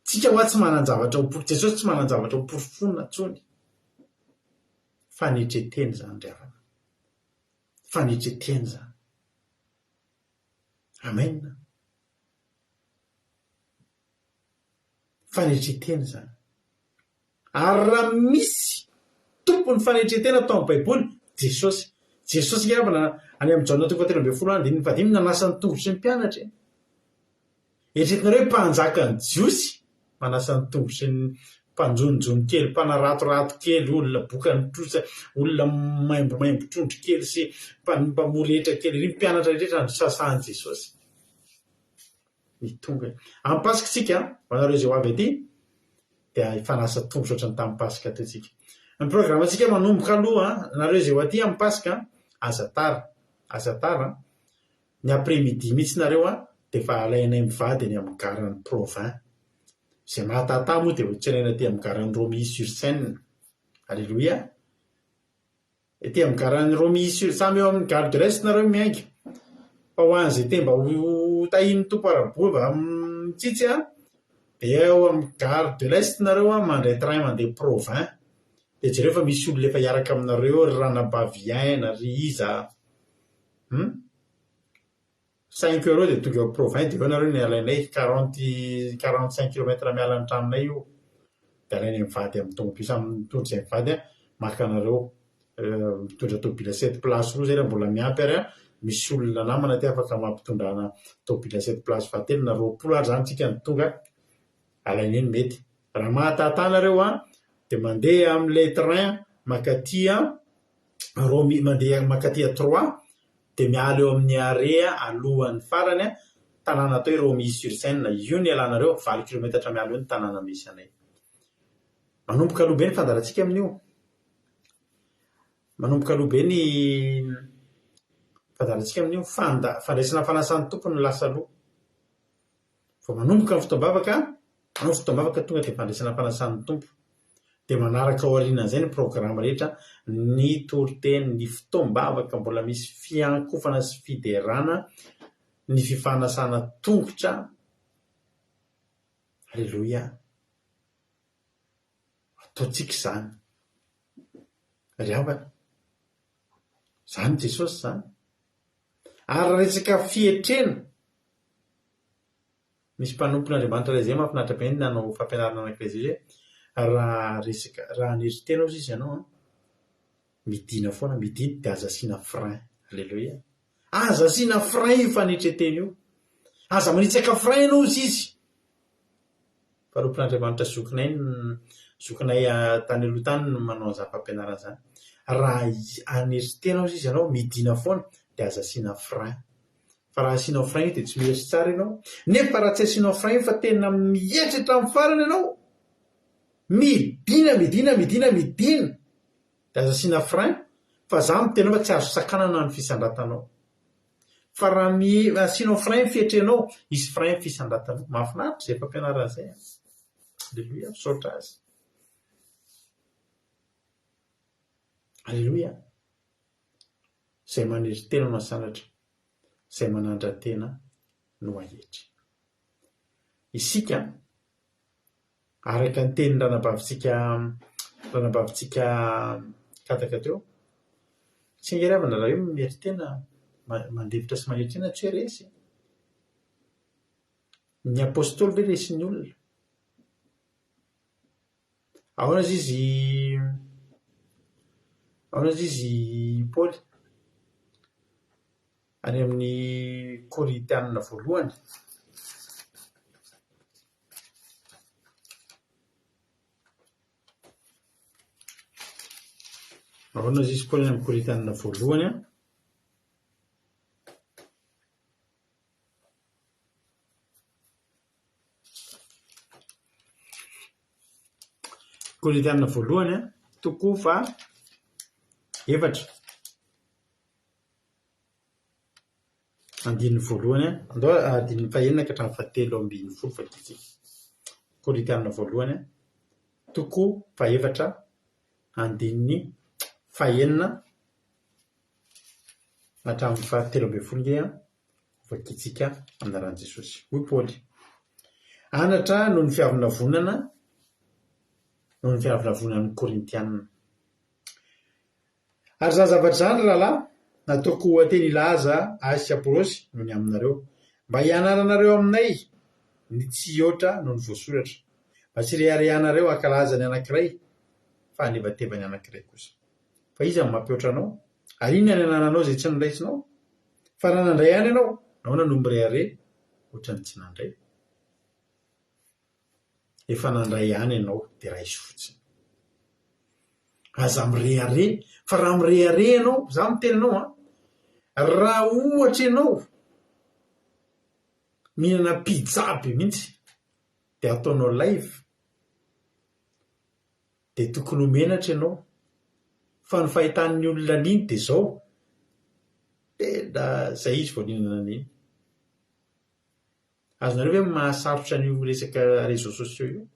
Tsika hoa tsy manan-javatra ho por-, Jesosy tsy manan-javatra ho porofoina intsony. Fanetren-tena izany ry havana. Fanetren-tena izany. Amen. Fanetren-tena izany. Ary raha misy tompon'ny fanetren-tena tao amin'ny Baiboly, Jesosy. Jesosy angamba any amin'ny Jaona toko fahatelo 13 andininy fahadimy nanasa ny tongotry ny mpianatra e. Eritreretinareo hoe mpanjakan'ny Jiosy manasa ny tongotry ny mpanjononjono kely, mpanaratorato kely, olona bokan'ny trosa, olona maimbomaimbo trondro kely sy mpamory hetra kely, ry mpianatra rehetra nosasan'i Jesosy. Ny tongony. Amin'ny Paska isika, ho anareo izay ho avy aty, dia hifanasa tongotra ohatran'ny tamin'ny Paska teo isika. Ny programantsika manomboka aloha, nareo izay ho aty amin'ny Paska, aza tara, aza tara, ny après midi mihitsy nareo dia efa alainay mivady eny amin'ny garan'i Provins. Izay mahatata moa dia ho tsenaina aty amin'ny garan'i Romilly sur Seine. Alléluia! Ety amin'ny garan'i Romilly sur, samy eo amin'ny gare de l'Est nareo miainga. Fa ho an'izay te mba ho tahian'ny Tompo ara-bola mitsitsy an, dia eo amin'ny gare de l'Est nareo an, mandray train mandeha Provins. Dia jereo fa misy olona efa hiaraka aminareo eo, ry ranabavy Aina, ry iza. Hum? Cinq euros dia tonga eo Provins dia eo nareo no alainay, quarante, 45 kilomètre miala ny tranonay io. Dia alainay mivady amin'ny tomobile, samy mitondra izay mivady an, maka anareo. Mitondra tobile sept places roa zay raha mbola miampy ary an, misy olona namana aty afaka mampitondrana tobile sept places fahatelo na 20 ary zany tsika no tonga, alainay ny mety. Raha mahatata nareo an, dia mandeha amin'ilay train mankaty an, Romy, mandeha mankaty à Troyes, dia miala eo amin'ny arrêt alohan'ny farany, tanàna atao hoe Romilly-sur-Seine, io no ialanareo, valo kilometatra miala eo ny tanàna misy anay. Manomboka aloha be ny fandaharantsika amin'io. Manomboka aloha be ny fandaharantsika amin'io. Fanda- fandraisana fanasan'ny Tompo no lasa aloha. Vao manomboka ny fotoam-bavaka, manao fotoam-bavaka tonga dia fandraisana fanasan'ny Tompo. Dia manaraka ao aorianan'izay ny programa rehetra, ny toriteny, ny fotoam-bavaka mbola misy fiankofana sy fiderana, ny fifanasana tongotra. Aleloia. Ataontsika izany. Ry havana, izany Jesosy izany. Ary raha resaka fietrena, Misy mpanompon'Andriamanitra iray izay mahafinaritra be ny nanao fampianarana anankiray izay hoe raha resaka raha hanery tena hozy izy ianao an, midina foana, midina dia aza asiana frein. Aleloia. Aza asiana frein io fanetren-tena io. Aza manitsaka frein ianao hozy izy. Mpanompon'Andriamanitra zokinay zokinay tany aloha tany no manao an'izany fampianarana izany. Raha hanery tena hozy izy ianao, midina foana dia aza asiana frein. Fa raha asianao frein io dia tsy mihery tsara ianao. Nefa raha tsy asianao frein io fa tena mihetra hatramin'ny farany ianao, midina, midina, midina, midina, dia aza asiana frein fa za miteny anao fa tsy azo sakanana ny fisandratanao. Fa raha asianao frein ny fihetrenao, hisy frein ny fisandratanao. Mahafinaritra izay fampianarana izay an! Aleloia, misaotra azy. Aleloia! Izay manery tena no hasandratra, izay manandra-tena no haetry. Isika, araka ny tenin'ny ranabavintsika ranabavintsika Kataka teo, tsy angery havana raha hoe manery tena, mandefitra sy manery tena tsy hoe resy. Ny apostoly ve resin'ny olona? Ahoana izy izy ahoana izy izy Paoly? Any amin'ny Korintianina voalohany. Ahoana izy izy Paoly any amin'ny Korintianina voalohany an? Korintiana voalohany a, toko faha efatra, andininy voalohany a, andao andininy fahenina ka hatramin'ny fahatelo ambin'ny folo vakintsika. Korintiana voalohany a, toko fahefatra, andininy fahenina hatramin'ny fahatelo ambin'ny folo nge an. Hovakintsika amin'ny anaran'i Jesosy. Hoy Paoly, Anatra noho ny fiavonavonana, noho ny fiavonavonan'ny Korintiana. Ary izany zavatra izany, ry rahalahy, nataoko ho ohateny hilaza ahy sy Apolosy noho ny aminareo, mba hianaranareo aminay ny tsy hihoatra noho ny voasoratra, mba tsy hireharehanareo hankalaza ny anankiray, fa hanevateva ny anankiray kosa. Fa iza no mampihoatra anao? Ary inona ny anananao izay tsy noraisinao? Fa raha nandray ihany ianao, nahoana no mirehareha ohatran'ny tsy nandray? Efa nandray ihany ianao dia raiso fotsiny. Aza mirehareha, fa raha mirehareha ianao, za miteny anao an, raha ohatra ianao mihinana pizza be mihitsy dia ataonao live, dia tokony ho menatra ianao fa ny fahitan'ny olona an'iny dia izao, tena izay izy vao nihinana an'iny. Azonareo ve ny mahasarotra an'io resaka réseaux sociaux io?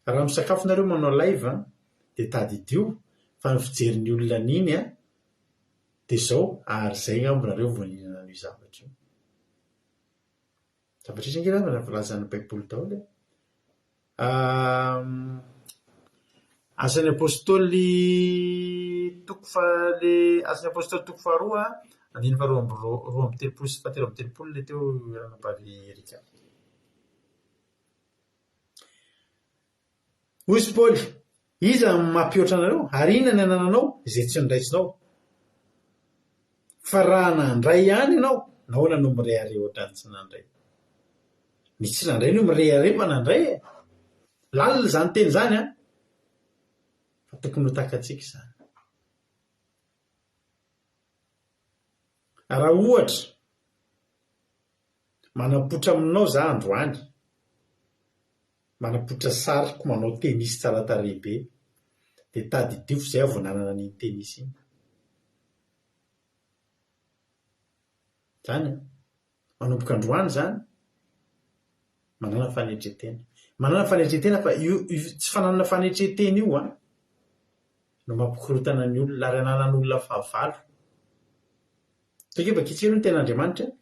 Raha misakafo nareo manao live dia tadidio fa ny fijerin'ny olona an'iny dia izao ary izay angamba nareo vao nihinana an'io zavatra io. Zavatra izy ange zany raha voalazan'ny baiboly daholo e. Asan'ny Apostoly toko faha le Asan'ny Apostoly toko faharoa andininy faharoa amby 32 sy fahatelo amby telopolo le teo ranabavy Erika. Hoy i Paoly, Iza no mampihoatra anareo, ary inona ny anananao izay tsy noraisinao? Fa raha nandray ihany ianao, nahoana no mirehareha hoatran'ny tsy nandray? Ny tsy nandray no mirehareha fa nandray e! Lalina izany teny izany an! Fa tokony ho takatsika izany. Raha ohatra, manampoitra aminao za androany, Manapoitra sariko manao tennis tsara tarehy be dia tadidio fa izay aho vao nanana an'iny tennis iny. Izany an! Manomboka androany izany, manàna fanetren-tena. Manàna fanetren-tena fa io tsy fananana fanetren-tena io an, no mampikorontana ny olona ary ananan'olona fahavalo. Tokony vakintsika aloha ny tenin'Andriamanitra e.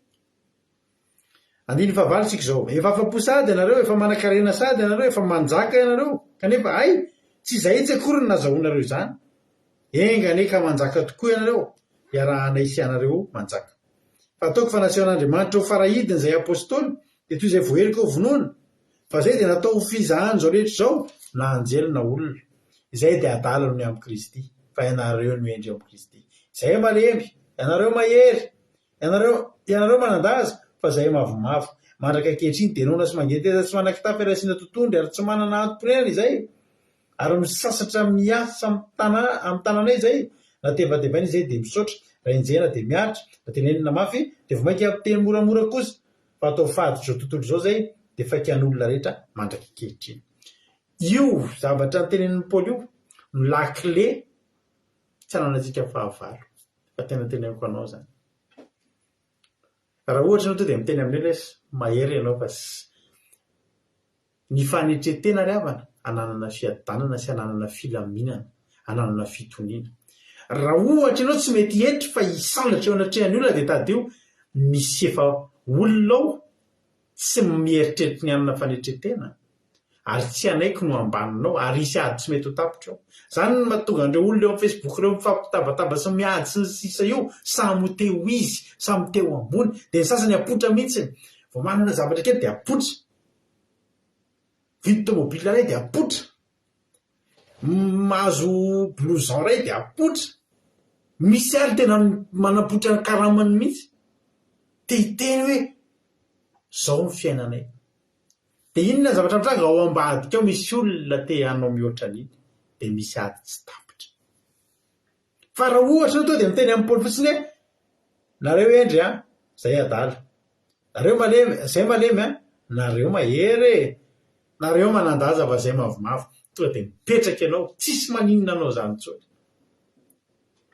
Andininy fahavalo isika izao. Efa afa-po sahady ianareo, efa manan-karena sahady ianareo, efa manjaka ianareo, kanefa hay, tsy izahay tsy akory no nazahoanareo izany. Enga anie ka manjaka tokoa ianareo, iarahanay sy ianareo manjaka. Fa ataoko fa nasehon'Andriamanitra ho farahidiny izay apostoly, dia toy izay voaheloka ho vonoina. Fa izay dia natao ho fizahan'izao rehetra izao, na anjely na olona. Izay dia adala noho ny amin'i Kristy, fa ianareo no hendry ao amin'i Kristy. Izay malemy, ianareo mahery, ianareo, ianareo manan-daza, fa izahay mavomavo. Mandraka ankehitriny dia noana sy mangetaheta tsy manan-kitapy ary asiana totohondry ary tsy manana antom-ponenana izahay, ary misasatra miasa amin'ny tanà, amin'ny tananay izahay, na tevatevaina izahay dia misaotra, raha enjehina dia miaritra, raha tenenina mafy dia vao mainka miteny moramora kosa. Fa atao fady izao tontolo izao izay dia faikan'olona rehetra mandrak'ankehitriny. Io zavatra notenenin'i Paoly io no lakile tsy ananantsika fahavalo. Fa tena teneniko anao izany. Raha ohatra ianao tonga dia miteny amin'io lesy, mahery ianao fa ny fanetren-tena ry havana. Hananana fiadanana sy hananana filaminana, hananana fitoniana. Raha ohatra ianao tsy mety hietry fa hisandratra eo anatrehan'ny olona dia tadidio misy efa olona ao tsy mieritreritra ny hanana fanetren-tena ary tsy hanaiky no ambaninao ary hisy ady tsy mety ho tapitra eo. Izany no mahatonga an'ireo olona eo amin'ny facebook ireo mifampitabataba sy miady sy ny sisa io, samy ho te ho izy, samy te ho ambony, dia ny sasany apoitra mihitsy, vao manana zavatra kely dia apoitra, mividy tomobile iray dia apoitra, mahazo blouson iray dia apoitra, misy ary tena manapoitra ny karamany mihitsy, te hiteny hoe zao ny fiainanay. Dia inona ny zavatra mitranga? Ao ambadika ao misy olona te hanao mihoatra an'iny, dia misy ady tsy tapitra. Fa raha ohatra ianao tonga dia miteny amin'i Paoly fotsiny hoe, nareo hendry an, zay adala. Nareo malemy, zay malemy an, nareo mahery e. Nareo manan-daza fa zay mavomavo. Tonga dia mipetraka ianao, tsisy maninona anao izany intsony.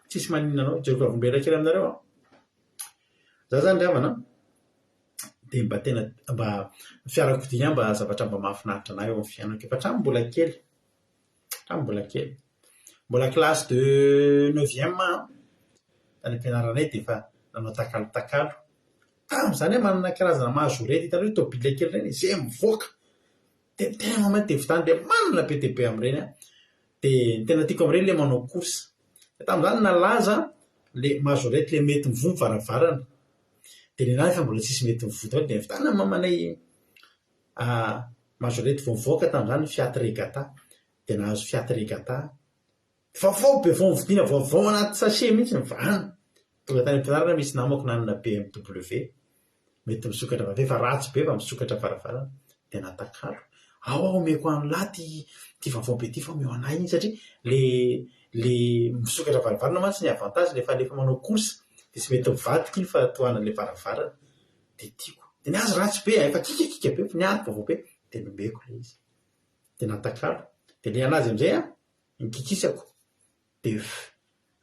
Tsisy maninona anao. Jereko vavolombelona kely aminareo an. Za zany ry havana an. dia mba tena mba fiarakodia ihany mba zavatra mba mahafinaritra an'ahy eo amin'ny fiainako. Efa hatramin'ny mbola kely, hatramin'ny mbola kely. Mbola classe de neuvième aho tany am-pianaranay dia efa nanao takalotakalo. Tamin'izany aho manana karazana majorette, hitanareo ireny tômôbila kely ireny, izay mivoaka dia tena mahay dia vitany dia manana be dia be amin'ireny aho. Dia ny tena tiako amin'ireny ilay manao course. Dia tamin'izany nalaza ilay majorette ilay mety mivoha ny varavarana. Dia ny anahy efa mbola tsisy mety mivoha daholo dia nivitana ny mamanay majorette vao nivoaka tamin'izany ny Fiat Regata. Dia nahazo Fiat Regata aho. Vaovao be vao novidiana vaovao anaty sachet mihitsy ny vahana. Tonga tany am-pianarana misy namako nanana BMW. Mety misokatra vava efa ratsy be fa misokatra varavarana. Dia natakalo. Ao aho omeko an'lah ty ty vaovao be ty fa omeo anah iny satria le le misokatra varavarana mantsy ny avantage rehefa alefa manao course dia tsy mety mivadika iny fa tohanan'ilay varavarana. Dia tiako. Dia ny azy ratsy be efa kikakika be fa ny ahy vaovao be. Dia nomeko ilay izy. Dia natakalo. Dia ilay an'azy amin'izay an, nikikisako. Dia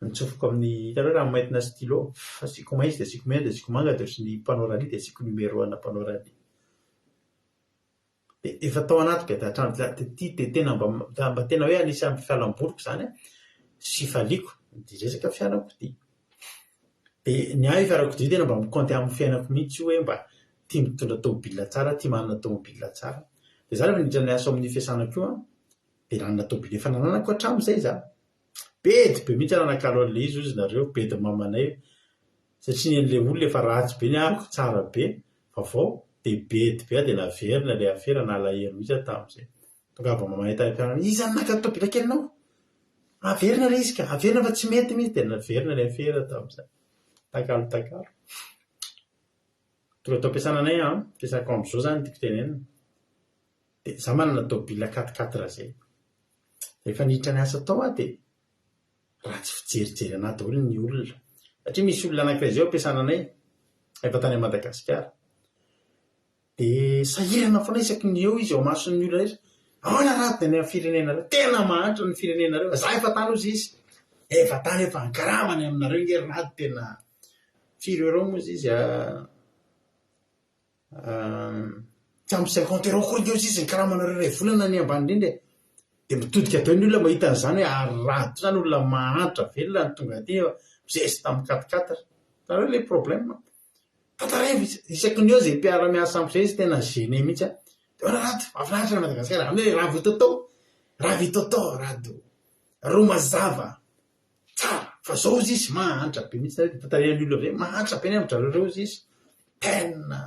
nitsofoka amin'ny, hitanareo ranomaintina stylo, asiako maitso dia asiako mena dia asiako manga dia ohatran'ny mpanao rallye dia asiako numéro ana mpanao rallye. Dia efa tao anatiko dia hatramin'izay dia ity dia tena mba mba tena hoe anisan'ny fialamboliko izany an, sy fifaliako ity resaka fiarakodia. Dia ny ahy fiarakodia tena mba mi-compter amin'ny fiainako mihitsy io hoe mba tia mitondra tomobile tsara, tia manana tomobile tsara. Dia izaho rehefa niditra niasa ao amin'io fiasana ko an, Dia nanana tôbily efa nananako hatramin'izay za. Bedy be mihitsy aho nanakalo an'ilay izy hozy nareo, bedy mamanay satria ny an'ilay olona efa ratsy be ny ahako tsara be, vaovao, dia bedy be aho dia naverina ilay afera, nalahelo mihitsy aho tamin'izay. Tongava mamanay tany am-pianarana, iza no naka ny tôbila kelinao? Averina ilay izy ka, averina fa tsy mety mihitsy, dia naverina ilay afera tamin'izay. Takalo takalo. Tonga tao am-piasana anay aho, ampiasako amin'izao izany no tiako tenenina. Dia za manana tôbila quatre quatre zay. Rehefa niditra niasa tao aho dia ratsy fijerijery anah daholo ny olona. Satria misy olona anankiray zay ao am-piasana anay, efa tany Madagasikara. Dia sahirana foana isaky ny eo izy eo imason'ny olona rehetra. Ahoana raha any amin'ny firenenareo? Tena mahantra ny firenenareo. Za efa tany hozy izy. Efa tany efa ankarama ny aminareo nge ry rado tena firy euros moa izy izy Tsy ampy cinquante euros akory nge ozy izy ny karamanareo iray volana ny ambany indrindra e! Dia mitodika daholo ny olona mahita an'izany hoe ary raha toa izany olona mahantra velona no tonga aty mizesta amin'ny quatre quatre. Hitanareo ilay problème? Tantaraiko isaky ny eo izay mpiara-miasa amiko izay izy tena gêné mihitsy aho. Dia hoy Rado, mahafinaritra an'i Madagasikara, amin'ny hoe raha vao tôtô, raha vao tôtô Rado, ro mazava. Tsara! Fa zao ozy izy mahantra be mihitsy nareo de tantarain'ny olona avy eo mahantra be ny amin-dRareo reo ozy izy, tena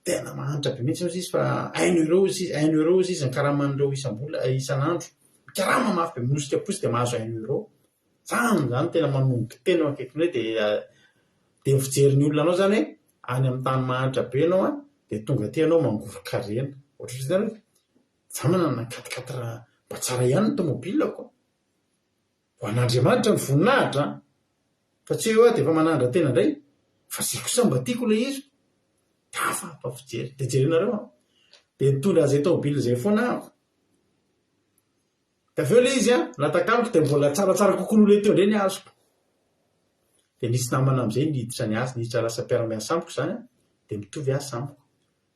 tena mahantra be mihitsy ozy izy fa un euro ozy izy, un euro ozy izy ny karaman'ireo isam-bola isan'andro, mikarama mafy be minosika posy de mahazo un euro, zany zany tena manombo-tena eo akaikinao de de ny fijerin'ny olona anao zany hoe any amin'ny tany mahantra be ianao an de tonga aty ianao mangoron-karena, ohatrohatry zany hoe za manana quatre quatre mba tsara ihany ny tomobilako. Ho an'Andriamanitra ny voninahitra an! Fa tsy hoe dia efa manandra-tena indray fa zay kosa mba tiako ilay izy dia hafahafa fijery. Dia jerenareo an! Dia nitondra an'izay taobila izay foana aho. Dia avy eo ilay izy an, natakaloko dia mbola tsaratsara kokoa noho ilay teo indray ny azoko. Dia nisy namana amin'izay niditra niasa, niditra lasa mpiara-miasa amiko izany an, dia mitovy asa amiko.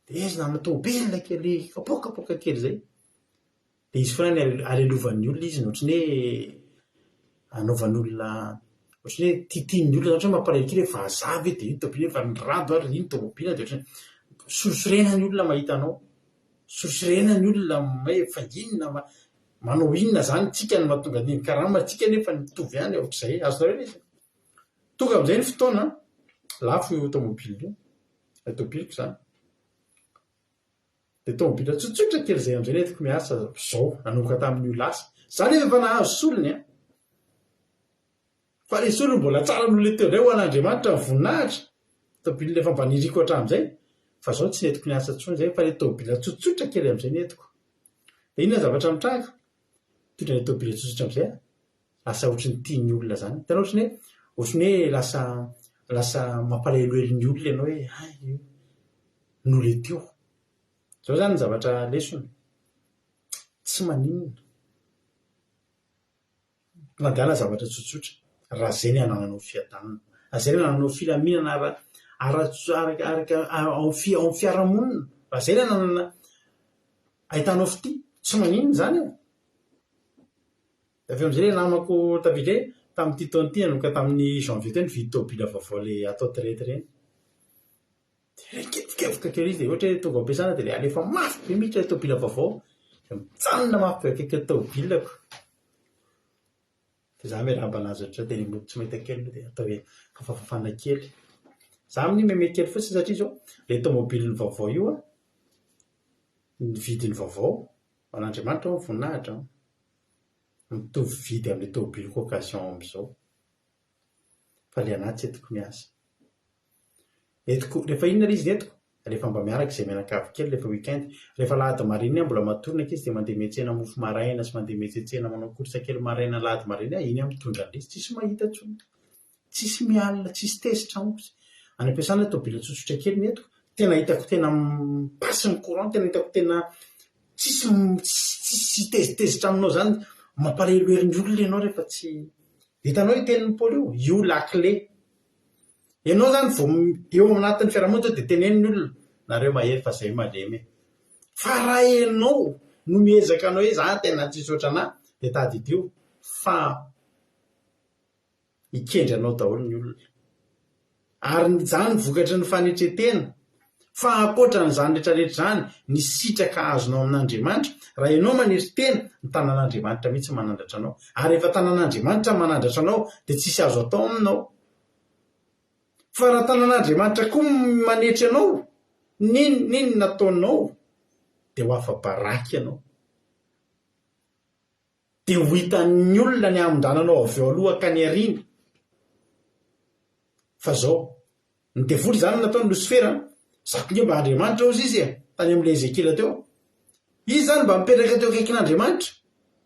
Dia izy nanana taobila kely kapoakapoaka kely izay. Dia izy foana ny alelovan'ny olona izy, ohatran'ny hoe anaovan'olona, ohatran'ny hoe tiatian'ny olona, ohatra hoe mampalahelo kely hoe vazaha ve dia iny tômôbila iny fa ny rado ary iny tômôbila dia ohatran'ny sorisorena ny olona mahita anao. Sorisorena ny olona hoe fa inona ma, manao inona izany tsika no mahatonga an'iny karama tsika nefa mitovy ihany ohatr'izay. Azonareo ilay izy? Tonga amin'izay ny fotoana, lafo io tômôbila io, ilay tômôbiliko izany. Dia tômôbila tsotsotra kely izay amin'izay no entiko miasa izao, nanomboka tamin'io lasa. Izaho anefa efa nahazo solony an! Fa ilay solony mbola tsara noho ilay teo indray ho an'Andriamanitra ny voninahitra. Tômôbila efa mba niriko hatramin'izay. Fa izao tsy nentiko niasa intsony izay fa ilay tômôbila tsotsotra kely amin'izay no entiko. Dia inona ny zavatra mitranga? Mitondra ilay tômôbila tsotsotra amin'izay aho. Lasa ohatry ny tian'ny olona izany. Hitanao ohatry ny hoe, ohatry ny hoe lasa lasa mampalahelohelo ny olona ianao hoe hay io no le teo. Izao izany ny zavatra lesona, tsy maninona mandala zavatra tsotsotra raha izay ny anananao fiadanana, raha izay ny anananao filaminana ara ara araka ao amin'ny fiarahamonina, raha izay ny ananana ahitanao fitia, tsy maninona izany e. Dia avy eo amin'izay ilay namako tafiditra hoe tamin'ity taona ity nanomboka tamin'ny janvier teo nividy tômôbila vaovao ilay atao traite ireny. Dia nikevokevoka kely izy dia ohatra hoe tonga ao am-piasana dia ilay alefa mafy be mihitsy ilay tômôbila vaovao. Dia mijanona mafy be akaikin'ny tômôbilako. Dia izaho miarahaba an'azy ohatra teny ambony tsy mahita kely aloha dia atao hoe fafafafana kely. Izaho amin'io mihomehy kely fotsiny satria izao ilay tômôbiliny vaovao io an, ny vidiny vaovao, ho an'Andriamanitra ho'a ny voninahitra an. Mitovy vidy amin'ilay tomobiliko occasion amin'izao. Fa ilay an'ahy tsy entiko miasa. Entiko, rehefa inona ilay izy no entiko? Rehefa mba miaraka izay mianakavy kely rehefa week-end. Rehefa alahady maraina iny aho mbola matory ny ankizy dia mandeha miantsena mofo maraina sy mandeha miantsena manao course kely maraina alahady maraina iny aho, iny aho mitondra an'ilay izy. Tsisy mahita intsony. Tsisy mialona, tsisy tezitra amiko. Any am-piasana tôbila tsotsotra kely ny entiko, tena hitako tena mi-passe ny courant, tena hitako tena tsisy tsisy tezitezitra aminao zany, mampalahelo ny olona ianao rehefa tsy, hitanao io tenin'i Paoly io? Io la clé. Ianao zany vao eo anatin'ny fiarahamonina zao dia teneno ny olona, nareo mahery fa zay malemy e. Fa raha ianao no miezaka hanao hoe za tena tsisy ohatranà dia tadidio fa Hikendry anao daholo ny olona. Ary izany vokatry ny fanetren-tena. Fa ankoatra an'izany rehetra rehetra izany, ny sitraka azonao amin'Andriamanitra, raha ianao manetry tena, ny tanan'Andriamanitra mihitsy manandratra anao. Ary rehefa tanan'Andriamanitra manandratra anao, dia tsisy azo atao aminao. Fa raha tanan'Andriamanitra koa manetry anao, n'inon'inona ataonao, dia ho afa-baraka ianao. Dia ho hitan'ny olona ny hamindrananao avy eo aloha hankany aoriana. Fa zao, ny devoly izany no nataony Losifera an! Za koa nge mba Andriamanitra hozy izy e! Tany amin'ilay Ezekiela teo. Izy izany mba mipetraka teo akaikin'Andriamanitra.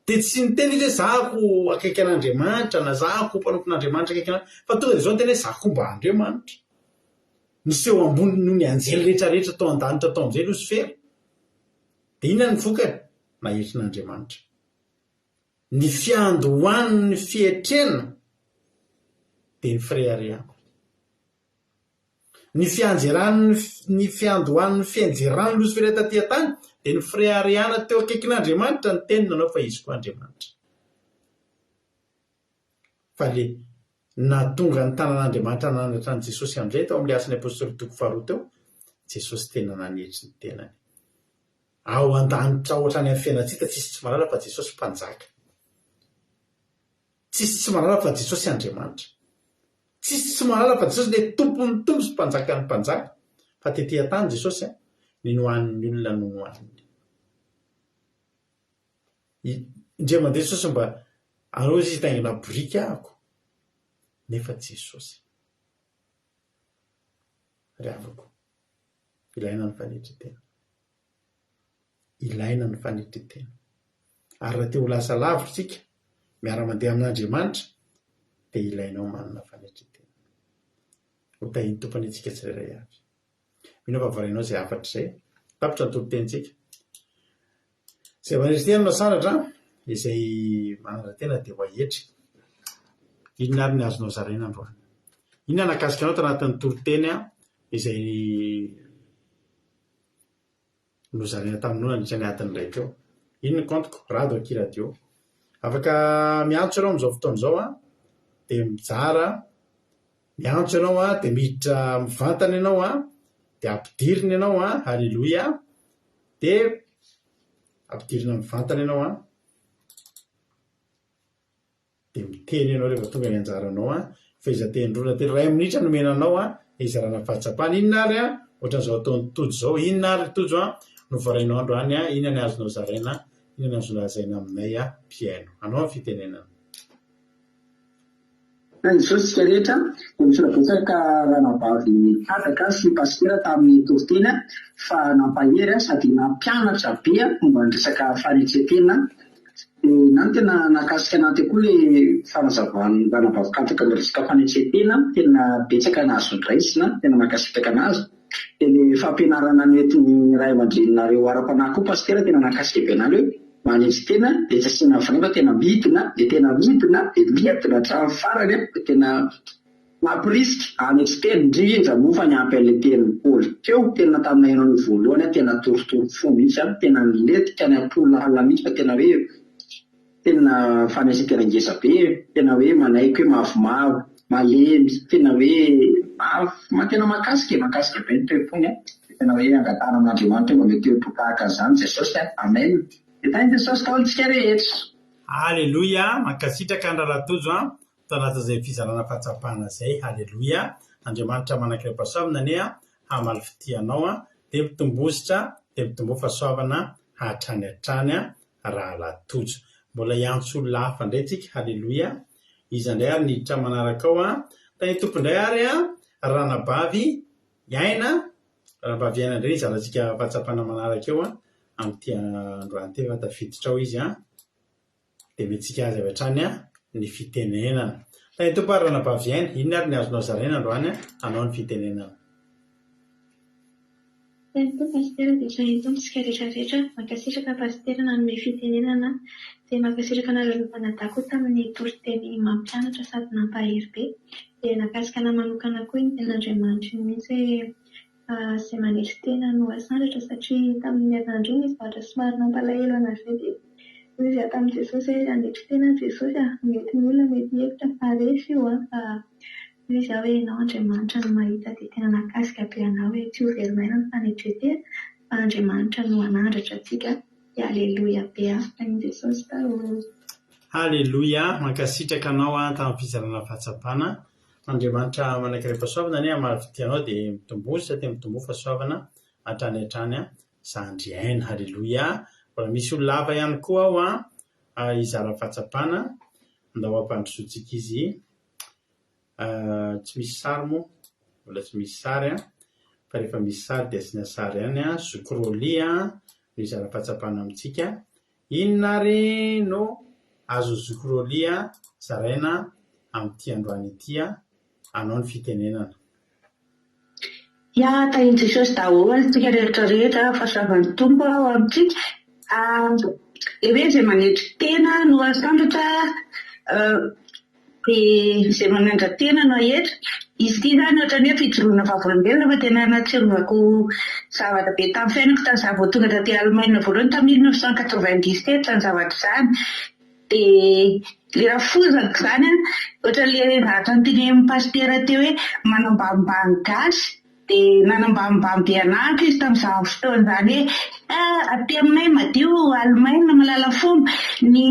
Dia tsy niteny izy hoe za ko akaiky an'Andriamanitra na za ko mpanompon'Andriamanitra akaiky an'Andriamanitra. Fa tonga dia zao niteny hoe za koa mba Andriamanitra. Niseho ambony noho ny anjely rehetra rehetra tao an-danitra tao amin'izay Losifera. Dia inona ny vokany? Naetrin'Andriamanitra. Ny fiandohan'ny fietrena dia ny fireharehana. Ny fianjeran'ny ny fiandohan'ny fianjeran'i Losifera taty an-tany dia ny fireharehana teo akaikin'Andriamanitra ny teny nanao fa izy koa Andriamanitra. Fa le nahatonga ny tanan'Andriamanitra nananatra an'i Jesosy amin'izay tao amin'ilay Asan'ny Apostoly toko faharoa teo, Jesosy tena nanetry ny tenany. Ao an-danitra ao hatrany amin'ny fiainantsika tsisy tsy mahalala fa Jesosy Mpanjaka. Tsisy tsy mahalala fa Jesosy Andriamanitra. Tsisy tsy mahalala fa Jesosy ilay Tompon'ny tompo sy Mpanjakan'ny mpanjaka. Fa tety an-tany Jesosy, ny nohanin'ny olona no nohaniny. Indray mandeha Jesosy mba aleo izy hitaingina boriky ahako nefa Jesosy. Ry havako, ilaina ny fanetren-tena. Ilaina ny fanetren-tena. Ary raha te ho lasa lavitra isika, miara-mandeha amin'Andriamanitra, dia ilainao manana fanetren-tena. Ho tahian'ny Tompo anie isika tsirairay avy. Mino aho fa voarainao izay hafatra izay. Tapitra ny toriteny-tsika. Izay manetry tena no asandratra, izay manandra-tena dia ho ahetry. Inona ary ny azonao zaraina androany? Inona nahakasika anao tanatin'ny toriteny izay nozaraina taminao nandritra ny adiny iray teo? Iny ny kaontiko, Rado Akia Radio. Afaka miantso ianao amin'izao fotoana izao an, dia mizara, miantso ianao an, dia miditra mivantana ianao an, dia ampidirina ianao an, Aleloia, dia ampidirina mivantana ianao an. Dia miteny ianao rehefa tonga ny anjaranao an, fehezanteny roa na telo, iray minitra no omena anao an, hizarana fahatsapana. Inona ary an, ohatran'izao ataon'i Tojo izao, inona ary ry Tojo an, no voarainao androany an, inona ny azonao zaraina, inona ny azonao lazaina aminay an, mpihaino. Anao ny fitenenana. Jesosy isika rehetra dia misaotra betsaka ranabavy Kadaka sy Pasitera tamin'ny toriteny fa nampahery sady nampianatra be momba ny resaka fanetren-tena. Dia na ny tena nahakasika anah teo koa le fanazavan'ny ranabavy Kadaka ny resaka fanetren-tena, tena betsaka nahazo noraisina, tena mankasitraka anazy. Dia le fampianarana nentin'ny ray aman-dreninareo ara-panahy koa Pasitera tena nahakasika be anah le hoe manetry tena dia tsy asiana frein fa tena midina dia tena midina dia midina hatramin'ny farany an, dia tena mampirisika hanetry tena, indrindra moa fa niampy an'ilay tenin'i Paoly teo, tena tamin'ny naheno an'io voalohany aho tena torotoro fo mihitsy an, tena nilentika any am-po lalina mihitsy fa tena hoe tena fanetren-tena ngeza be e, tena hoe manaiky hoe mavomavo, malemy, tena hoe mafy, tena mahakasika e, mahakasika be ny toe-pony an, dia tena hoe angatahana amin'Andriamanitra hoe mba omeo toe-po tahaka an'izany Jesosy an, Amen. Dia tahin'i Jesosy daholo tsika rehetra. Aleloia, mankasitraka an Rahalahy Tojo an, tao anatin'izay fizarana fahatsapana izay, haleloia, Andriamanitra manan-karem-pahasoavana anie an, hamaly fitia anao an, dia mitombositra, dia mitomboa fahasoavana hatrany hatrany an, Rahalahy Tojo. Mbola hiantso olona hafa indray tsika, haleloia, iza indray ary ny hiditra manaraka ao an, Tahin'ny Tompo indray ary an, Ranabavy Aina, Ranabavy Aina indray hizarantsika fahatsapana manaraka eo an, amin'ity androany ity rehefa tafiditra ao izy an. Dia omentsika azy avy hatrany ny fitenenana. Tahin'ny Tompo ary Ranabavy Aina, inona ary ny azonao zaraina androany hanao ny fitenenana? Tahin'ny Tompo Pasitera dia tahin'ny Tompo isika rehetra rehetra. Mankasitraka Pasitera nanome fitenenana dia mankasitraka anareo mpanadahy koa tamin'ny toriteny mampianatra sady nampahery be. Dia nahakasika anah manokana koa iny tenin'Andriamanitra iny mihitsy hoe Izay manetry tena no asandratra satria tamin'ny herinandro iny nisy zavatra somary nampalahelo anah izay dia hoy izy aho tamin'i Jesosy hoe hanetry tena aho Jesosy a! Mety ny olona mety hihevitra fa resy io an! Fa hoy izy aho hoe ianao Andriamanitra no mahita dia tena nahakasika be anah hoe tsy ho very maina ny fanetren-tena fa Andriamanitra no hanandratra antsika dia Aleloia be an! Tahin'i Jesosy daholo. Haleloia! Mankasitraka anao an tamin'ny fizarana fahatsapana. Andriamanitra manankarem-pahasoavana anie hamaly fitia anao dia mitomboa sisa dia mitomboa fahasoavana hatrany hatrany an zandry aina haleloia mbola misy olona hafa ihany koa ao an hizara fahatsapana ndao hampandrosoantsika izy tsy misy sary moa mbola tsy misy sary an fa rehefa misy sary dia asiana sary ihany an zoky Rolly an no hizara fahatsapana amintsika Inona ary no azon'i Zoky Rolly zaraina amin'ity androany ity anao ny fitenenana? Ya, tahin'i Jesosy daholo tsika rehetra rehetra, fahasoavan'ny Tompo ao amintsika. Le hoe izay manetry tena no asandratra Dia izay manandra-tena no ahetra. Izy ity izany ohatran'ny hoe fijoroana vavolombelona fa tena nahatsiarovako zavatra be tamin'ny fiainako tamin'izaho vao tonga taty Allemagne voalohany tamin'ny 1997 izany zavatra izany. Dia ilay rafozako izany an, ohatran'ilay zavatra notenenin'ny pasitera teo hoe manambanimbany gasy. Dia nanambanimbany be anahako izy tamin'izany fotoana izany hoe, ah, aty aminay madio, Allemagne mahalala fomba, ny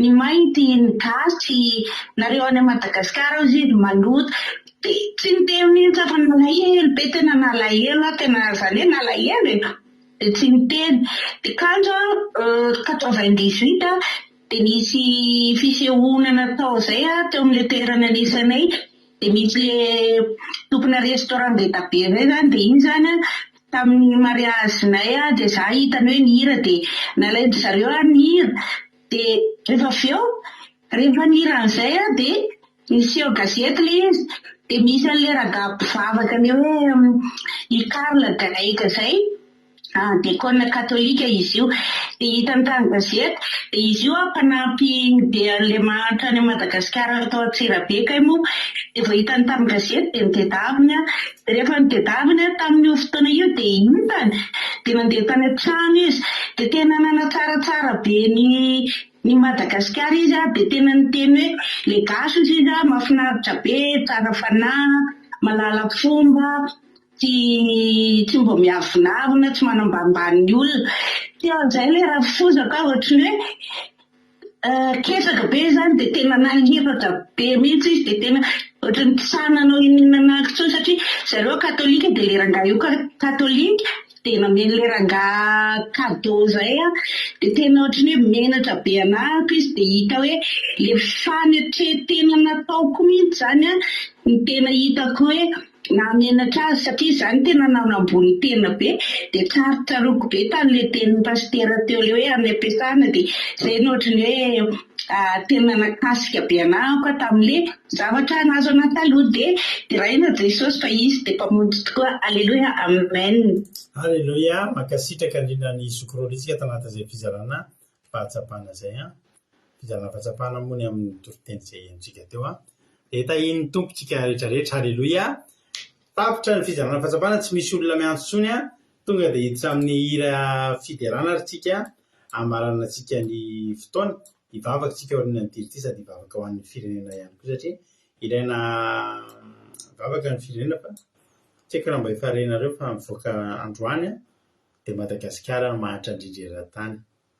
ny mainty, ny gasy, nareo any Madagasikara hozy izy maloto. Dia tsy niteny mihitsy aho fa nalahelo be, tena nalahelo aho, tena izany hoe nalahelo e! Dia tsy niteny. Dia kanjo aho 98 dia nisy fisehoana natao izay teo amin'ilay toerana nisy anay. Dia misy le tompona restaurant ngeda be zay zany dia iny zany an tamin'ny mariage-nay an dia za hitany hoe nihira dia nalain-dry zareo aho nihira dia rehefa avy eo rehefa nihira an'izay aho dia niseho gazety ilay izy dia misy an'ilay rangahy mpivavaka ilay hoe i Karl Gaika izay. Diakona katolika izy io. Dia hitany tamin'ny gazety. Dia izy io mpanampy be an'ilay mahantra any Madagasikara tao Antsirabe kay moa. Dia vao hitany tamin'ny gazety dia notedaviny aho. Dia rehefa notedaviny aho tamin'io fotoana io dia hitany. Dia nandeha tany an-trano izy. Dia tena nanatsaratsara be ny ny Madagasikara izy dia tena niteny hoe ilay gasy hozy izy mahafinaritra be, tsara fanahy, mahalala fomba. Tsy tsy mba miavonavona, tsy manambanimbany ny olona. Teo amin'izay ilay rafozako aho ohatry ny hoe ketraka be izany dia tena nalefaka be mihitsy izy dia tena ohatry ny tsy sahy nanao inona inona intsony satria zareo katolika dia ilay rangahy io katolika dia namen'ilay rangahy cadeau izay aho dia tena ohatry ny hoe menatra be anahako izy dia hita hoe ilay fanetren-tena nataoko mihitsy izany an no tena hitako hoe Nahamenatra azy satria izany tena nanambony tena be dia tsarotsaroako be tamin'ilay tenin'i Pasitera teo ilay hoe any am-piasana dia izay no ohatran'ny hoe tena nakasika be anah aho tamin'ilay zavatra nahazo anah taloha dia deraina Jesosy fa Izy dia Mpamonjy tokoa Aleloia Amen. Aleloia, mankasitraka indrindra an'i Zoky Rolitsika tanatin'izay fizarana fahatsapana izay an. Fizarana fahatsapana moa ny amin'ny toriteny izay henontsika teo an. Dia tahian'ny Tompo tsika rehetra rehetra. Haleloia. Tapitra ny fizarana fahatsapana, tsy misy olona miantso intsony an. Tonga dia hiditra amin'ny hira fiderana ary tsika hamaranana antsika ny fotoana. Hivavaka tsika aorianan'ity hira ity sady hivavaka ho an'ny firenena ihany koa satria ilaina vavaka ny firenena fa tsy haiko raha mba efa renareo fa mivoaka androany an dia Madagasikara no mahantra indrindra eran-tany.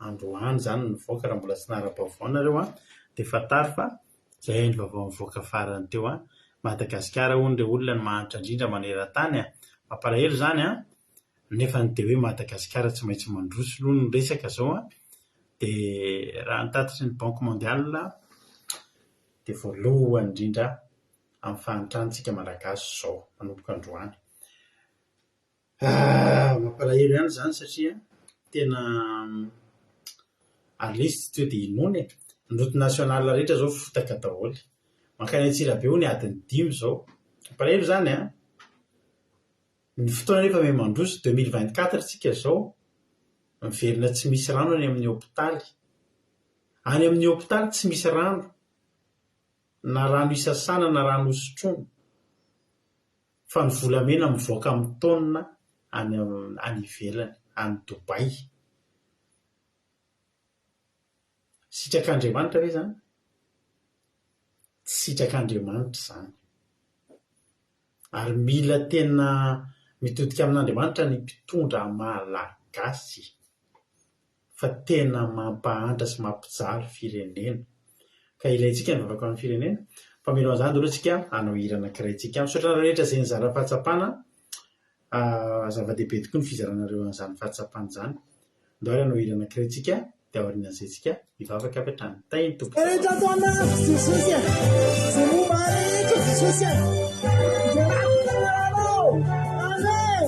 Androany izany no nivoaka raha mbola tsy nahara-baovao nareo an, dia fantaro fa izay ny vaovao nivoaka farany teo an. Madagasikara hono ireo olona no mahantra indrindra maneran-tany an. Mampalahelo izany an, nefa ny dia hoe Madagasikara tsy maintsy mandroso aloha no resaka izao an, dia raha ny tatitry ny banque mondiale dia voalohany indrindra amin'ny fahantrana isika Malagasy izao manomboka androany. Mampalahelo ihany izany satria tena ary ilay izy tsy tonga dia inoana e! Ny route nationale rehetra izao fotaka daholo. Mankany Antsirabe hono adiny dimy izao. Mampalahelo izany an! Ny fotoana anefa miha mandroso, 2024 isika izao, miverina tsy misy rano any amin'ny hopitaly. Any amin'ny hopitaly tsy misy rano, na rano hisasana na rano hosotroina. Fa ny volamena mivoaka amin'ny taonina any any ivelany, any Dubaï. Sitrak'Andriamanitra ve izany? Tsy sitrak'Andriamanitra izany. Ary mila tena mitodika amin'Andriamanitra ny mpitondra malagasy. Fa tena mampahantra sy mampijaly firenena. Ka ilaintsika ny vavaka ho an'ny firenena. Fa mialohan'izany aloha tsika hanao hira anankiray tsika. Misaotra anareo rehetra izay nizara fahatsapana. Zava-dehibe tokoa ny fizaranareo an'izany fahatsapana izany. Ndao ary hanao hira anankiray tsika dia aorianan'izay tsika hivavaka avy hatrany. Tahin'ny Tompo daholo. Rehetra ato anatiko Jesosy e, Izay momba ahy rehetra Jesosy e, Derako ny anaranao. Amen.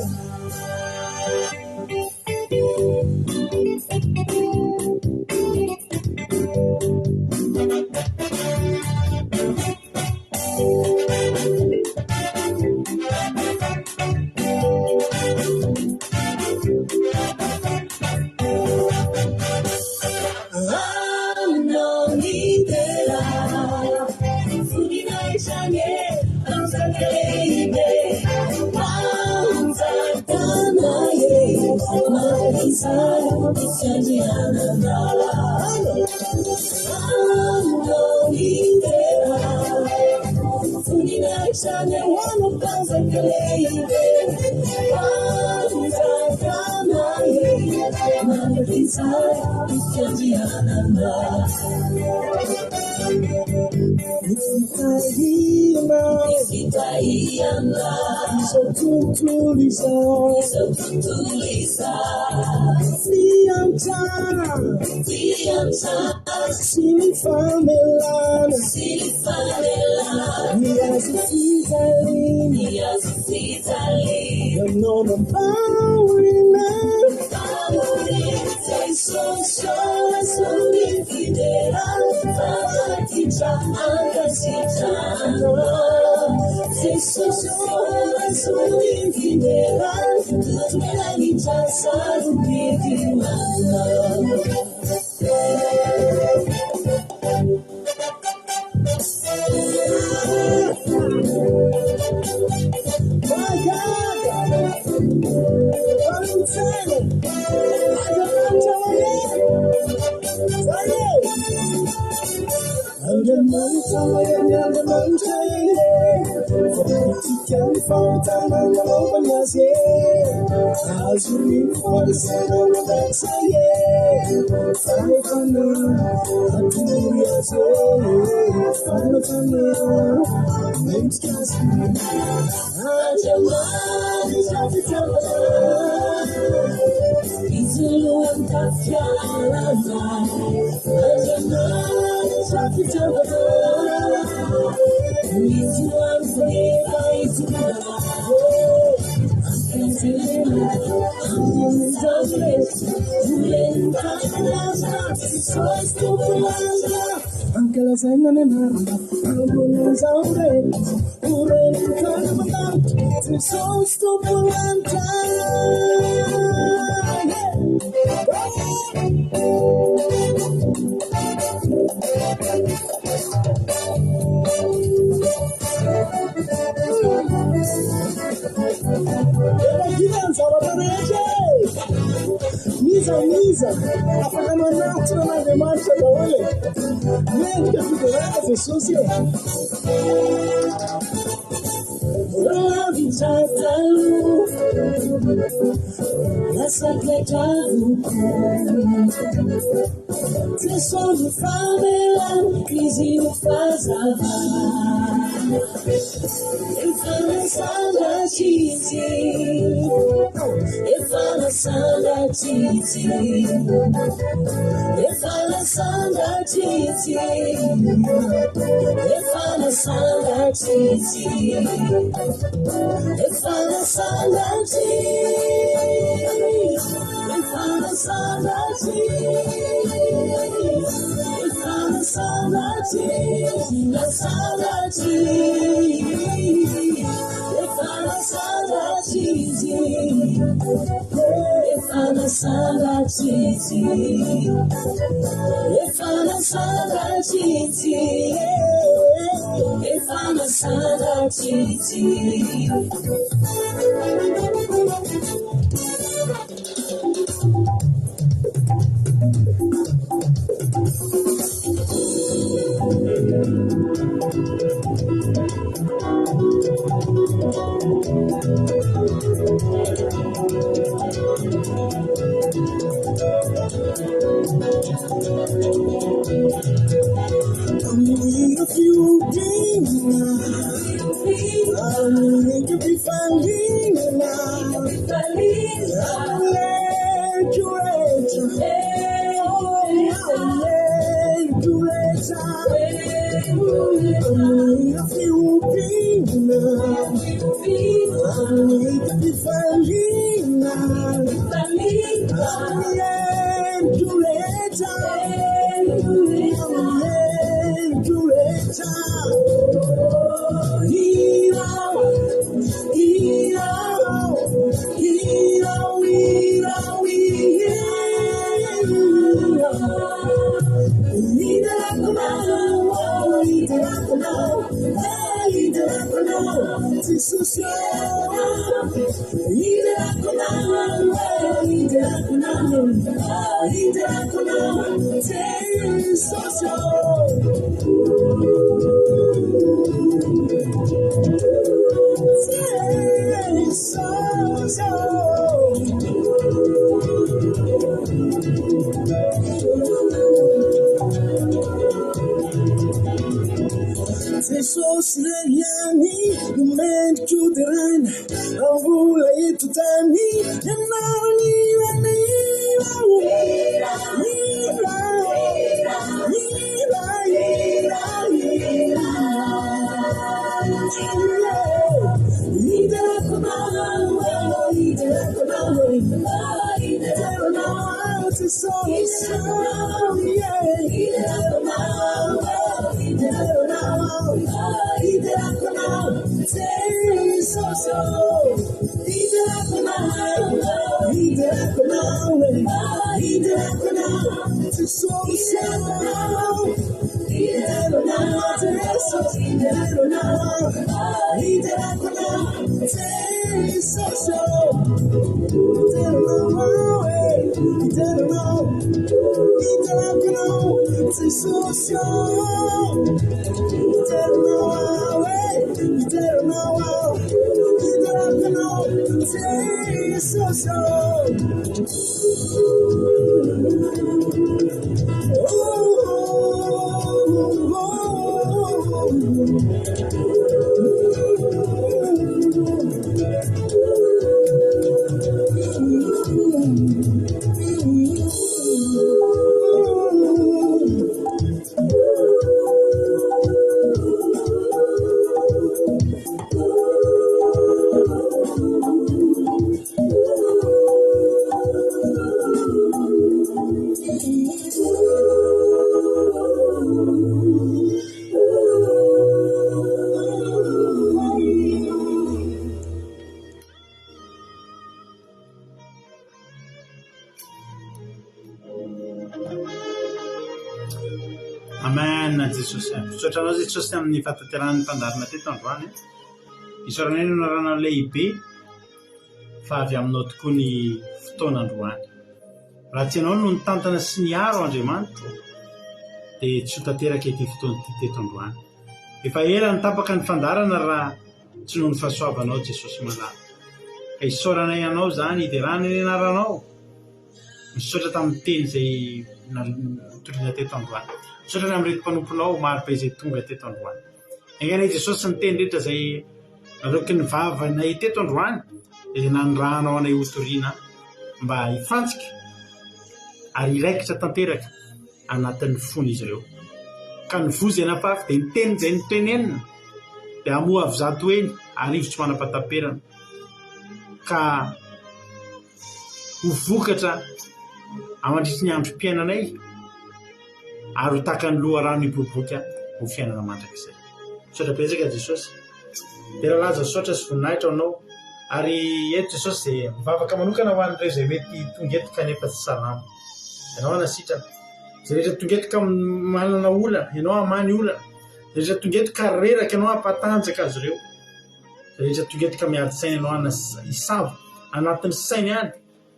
Izao tontolo izao Fiantrana sy ny famelana Ny hazo fijaliana Ianao nampahoriana Jesosy ô ny fiderana Fanatitra ankasitrahana Jesosy ô ny fiderana. Lanitra sarobidy ho anao. Andriamanitra mahery Andriamanitra e Voapotika ny fahotana nanaovany azy e Azony ny faharesena mandrakizay e Fahefana atolory azy e Fahefana mendrika azy Andriamanitra fitiavana Izy no mitafy Andriamanitra fitiavana Izy no ampifaneva Izy no Ankalazaina ny anarana ambonin'izao rehetra ho ren'ny tany aman-danitra Jesosy Tompon'ny lanitra. Efa vita ny zavatra rehetra e! N'iza n'iza afaka manatona an'Andriamanitra daholo e! Mendrika fiderana Jesosy e! Lavitra taloha, lasa taitra avokoa. Jesosy no famelana, Izy no fahazavana. Efa nasandratra Izy, efa nasandratra Izy, efa nasandratra Izy, efa nasandratra Izy, efa nasandratra Izy, efa nasandratra Izy, efa nasandratra Izy, nasandratra Izy, efa nasandratra Izy, efa nasandratra Izy, efa nasandratra Izy, efa nasandratra Izy. Amin'ny fihobiana, amin'ny fifaliana, amin'ny rehetra, amin'ny rehetra, amin'ny fihobiana, amin'ny fifaliana, amin'ny rehetra, amin'ny rehetra. Hirao, hirao, hirao, hirao, hirao. Hiderako anao, hiderako anao, hiderako anao, Jesosy ô. Hiderako anao, hiderako anao, hiderako anao, Jesosy ô. Jesosy ô. Jesosy irery ihany no mendrika ho deraina, raha mbola eto tany, ny anarany ihany aho. Hira, hira, hira, hira. Hiderako anao, hiderako anao, hiderako anao, Jesosy, yeah. Hiderako anao, hiderako anao. anao aho, hiderako anao Jesosy ô. Hiderako anao aho, hiderako anao e, hiderako anao Jesosy ô. Hidera anao aho Jesosy, hidera anao aho, hiderako anao Jesosy ô. Hidera anao aho e, hidera anao, hiderako anao Jesosy ô. Hidera anao aho e, hidera anao aho, hiderako anao Jesosy ô. Amen Jesosy. Misaotra anao Jesosy amin'ny fahatanterahan'ny fandaharana teto androany. Isaorana ny anarana lehibe fa avy aminao tokoa ny fotoana androany. Raha tsy ianao no nitantana sy niaro Andriamanitro dia tsy ho tanteraka ity fotoana ity teto androany. Efa ela no tapaka ny fandaharana raha tsy noho ny fahasoavanao Jesosy malala. Ka isaoranay Anao izany, hiderana ny anaranao. Misaotra tamin'ny teny izay notorina teto androany. Misaotra ny amin'ireto mpanomponao marobe izay tonga teto androany. Enga anie Jesosy ny teny rehetra izay naloaky ny vavanay teto androany izay nanirahanao anay hotorina mba hifantsika ary hiraikitra tanteraka anatin'ny fon'izy ireo. Ka ny voa izay nafafy dia ny teny izay notenenina dia hamoa avy zato heny arivo tsy manam-pahataperana ka ho vokatra mandritry ny androm-piainanay ary ho tahaka ny loharano hiboiboika ho fiainana mandrakizay. Misaotra betsaka Jesosy. Dera laza saotra sy voninahitra ho anao. Ary eto Jesosy dia mivavaka manokana ho an'ireo izay mety tonga eto kanefa tsy salama. Ianao hanasitrana. Izay rehetra tonga eto ka manana olana, ianao hamaha ny olana. Izay rehetra tonga eto ka reraka, ianao hampatanjaka azy ireo. Izay rehetra tonga eto ka miady saina, ianao hisava anatin'ny sainy any.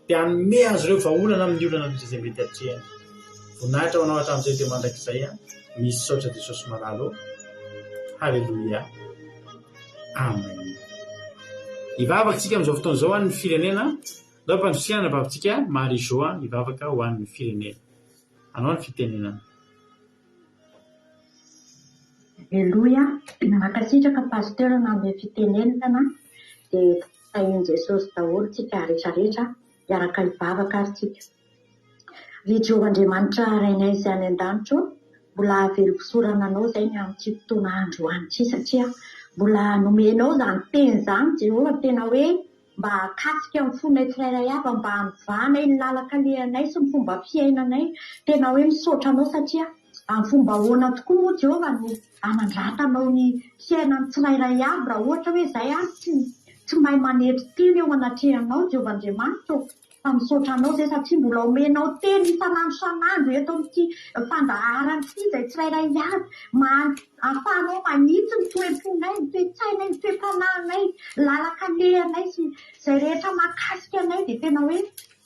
dia hanome azy ireo vahaolana amin'ny olana rehetra izay mety hatrehany. Voninahitra ho anao hatramin'izay dia mandrakizay an. Misaotra Jesosy malala ô. Haleloia. Amen. Hivavaka isika amin'izao fotoana izao ho an'ny firenena. Ndao ampandrisihana ny anabavintsika Marie Jo hivavaka ho an'ny firenena. Anao ny fitenenana. Aleloia, mankasitraka Pasteur nanome fitenenana dia tahin'i Jesosy daholo tsika rehetra rehetra, hiaraka hivavaka ary tsika. Ry Jehovah Andriamanitra Rainay izay any an-danitra ô, mbola velom-pisaorana Anao izay ny amin'ity fotoana androany ity satria mbola nomenao izany teny izany Jehovah, tena hoe mba hahakasika ny fonay tsirairay avy, mba hanovanay ny lalan-kalehanay sy ny fomba fiainanay. Tena hoe misaotra Anao satria amin'ny fomba ahoana tokoa moa Jehovah no hanandratanao ny fiainan'ny tsirairay avy raha ohatra hoe izay ary tsy tsy mahay manetry tena eo anatrehanao Jehovah Andriamanitra ô. Fa misaotra Anao izay satria mbola omenao teny isan'andro isan'andro eto amin'ity fandaharana ity izay tsirairay avy ahafahanao manitsy ny toe-ponay, ny toe-tsainay, ny toe-panahinay, ny lalan-kalehanay sy izay rehetra mahakasika anay dia tena hoe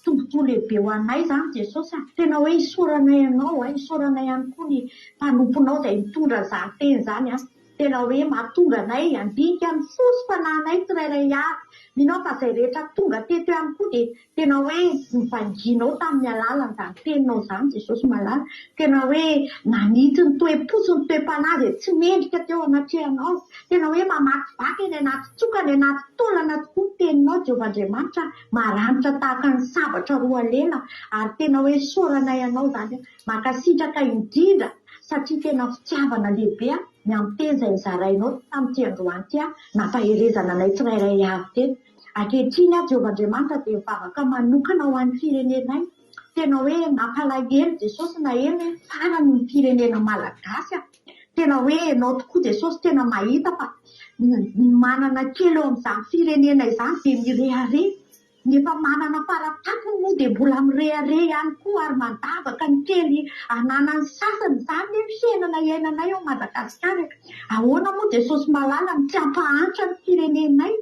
tombontsoa lehibe ho anay izany Jesosy a! Tena hoe isaoranay Anao a! Isaoranay ihany koa ny mpanomponao izay mitondra izany teny izany a! Tena hoe mahatonga anay handinika ny fo sy fanahinay tsirairay avy. Mino aho fa izay rehetra tonga teto ihany koa dia tena hoe novangianao tamin'ny alalan'izany teninao izany Jesosy malala. Tena hoe nanitsy ny toe-po sy ny toe-panahy izay tsy mendrika teo anatrehanao. Tena hoe mamakivaky eny anaty tsoka, any anaty taolana tokoa ny teninao Jehovah Andriamanitra, maranitra tahaka ny sabatra roa lela ary tena hoe isaoranay anao izany. Mankasitraka indrindra satria tena fitiavana lehibe ny amin'ny teny izay nozarainao tamin'ity androany ity nampaherezana anay tsirairay avy teto. Ankehitriny aho Jehovah Andriamanitra dia mivavaka manokana ho an'ny firenenay. Tena hoe nampalahelo Jesosy naheno hoe farany ny firenena malagasy. Tena hoe Ianao tokoa Jesosy tena mahita fa ny manana kely eo amin'izany firenena izany dia mirehareha. Ny efa manana fara-tampony moa dia mbola mirehareha ihany koa ary mandavaka ny kely ananan'ny sasany. Izany ve ny fiainana iainanay ao Madagasikara e? Ahoana moa Jesosy malala no tsy hampahantra ny firenenay?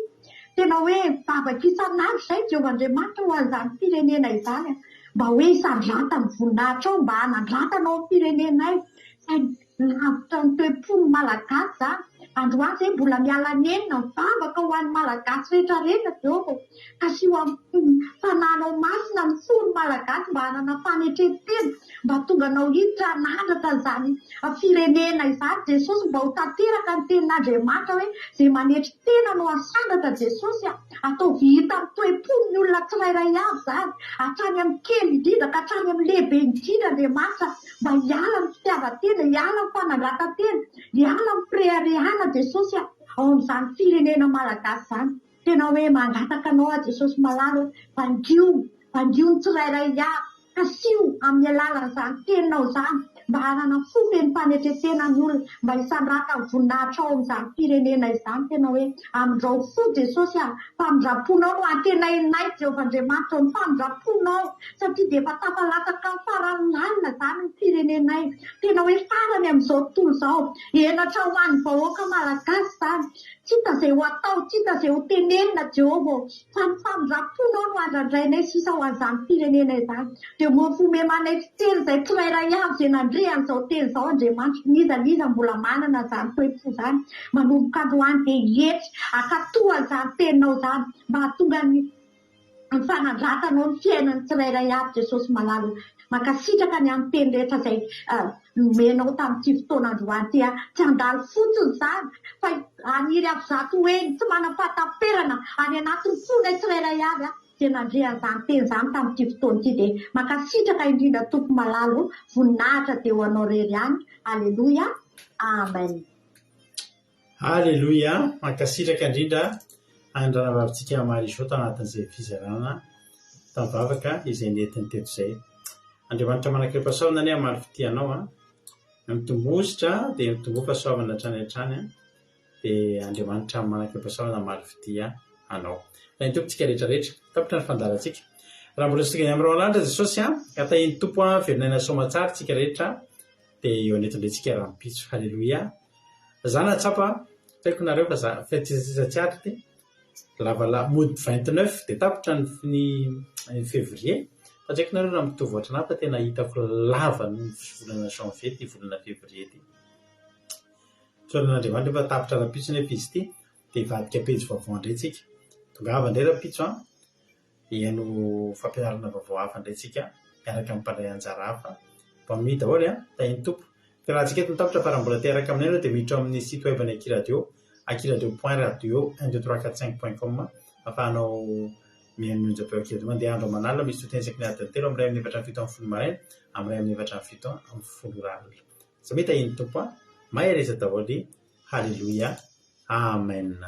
Tena hoe vavaka isan'andro izay Jehovah Andriamanitra ho an'izany firenena izany mba hoe hisandratany voninahitrao mba hanandratanao ny firenenay. Saingy lavitra ny toe-pon'ny Malagasy izany. Androany izay mbola miala nenina mivavaka ho an'ny Malagasy rehetra rehetra Jehovah ô. Asio amin'ny Fanahinao Masina ny fon'ny Malagasy mba hanana fanetren-tena, mba tonga anao hiditra hanandratra an'izany firenena izany Jesosy, mba ho tanteraka ny tenin'Andriamanitra hoe izay manetry tena no hasandratra Jesosy a! Ataovy hita amin'ny toe-pon'ny olona tsirairay avy izany, hatrany amin'ny kely indrindra ka hatrany amin'ny lehibe indrindra Andriamanitra mba hiala amin'ny fitiavan-tena, hiala amin'ny fanandratan-tena, hiala amin'ny fireharehana Jesosy a! ao amin'izany firenena Malagasy izany. Tena hoe mangataka anao aho Jesosy malala ô, vangio, vangio ny tsirairay avy, kasio amin'ny alalan'izany teninao izany mba hanana fo feno fanetretena ny olona, mba hisandratan'ny voninahitrao amin'izany firenena izany, tena hoe amindrao fo Jesosy a, famindram-ponao no antenainay Jehovah Andriamanitra ô, ny famindram-ponao satria dia efa tafalatsaka amin'ny farany lalina izany ny firenenay, tena hoe farany amin'izao tontolo izao, henatra ho an'ny vahoaka malagasy izany, Tsy hita izay ho atao, tsy hita izay ho tenenina, Jehovah ô, fa ny famindram-ponao no andrandrainay sisa ho an'izany firenena izany. Dia moa manaiky teny izay tsirairay avy izay nandre an'izao teny izao Andriamanitra, n'iza n'iza mbola manana izany toe-po izany, manomboka androany dia hietry, hankatò an'izany teninao izany, mba hahatonga ny. Ny fanandratanao ny fiainan'ny tsirairay avy Jesosy malala o. Mankasitraka ny amin'ny teny rehetra izay nomenao tamin'ity fotoana androany ity aho. Tsy handalo fotsiny izany fa haniry avo 100 heny tsy manam-pahataperana any anatin'ny fonay tsirairay avy aho izay nandre an'izany teny izany tamin'ity fotoana ity dia mankasitraka indrindra Tompo malala o. Voninahitra dia ho anao irery ihany. Aleloia. Amen. Aleloia! Mankasitraka indrindra an'i Ranavavintsika Marie Jo tanatin'izay fizarana tamin'ny vavaka izay nentiny teto izay. Andriamanitra manan-kerim-pahasoavana anie hamaly fitia anao an! Mitomboa hosotra dia mitomboa fahasoavana hatrany hatrany an! Dia Andriamanitra manan-kerim-pahasoavana hamaly fitia anao. Tahin'ny Tompo tsika rehetra rehetra. Tapitra ny fandaharantsika. Raha mbola tsy tonga any amin'ny rahona lanitra Jesosy an! Ka tahin'ny Tompo an! Velon'aina soamatsara tsika rehetra. Dia eo anetindretsika rahampitso. Haleloia. Za nahatsapa, tsy haiko nareo fa za fa tsy tsy ary ity, lavalava mody 29 dia tapitra ny ny février, fa tsy haiko nareo raha mitovy ohatranà fa tena hitako lava noho ny volana janvier ity volana février ity. Isaorana an'Andriamanitra fa tapitra rahampitso nefa izy ity, dia hivadika pejy vaovao indray tsika. Tongava indray rahampitso an! Hihaino fampianarana vaovao hafa indray tsika miaraka amin'ny mpandray anjara hafa. Bonne nuit daholo an! Tahin'ny Tompo. Fiarahantsika eto ny tapitra fa raha mbola te hiaraka aminay ianao dia miditra ao amin'ny site web ny Aky Radio, akiradio point radio un deux trois quatre cinq point com ahafahanao mihaino ny onjam-peo Aky Radio. Mandeha andro aman'alina misy tonteny isaky ny adiny telo amin'ny iray amin'ny efatra amby 17 maraina amin'ny iray amin'ny efatra amby 17 ora alina. Samia tahin'ny Tompo an! Mahereza daholo. Haleloia. Amen.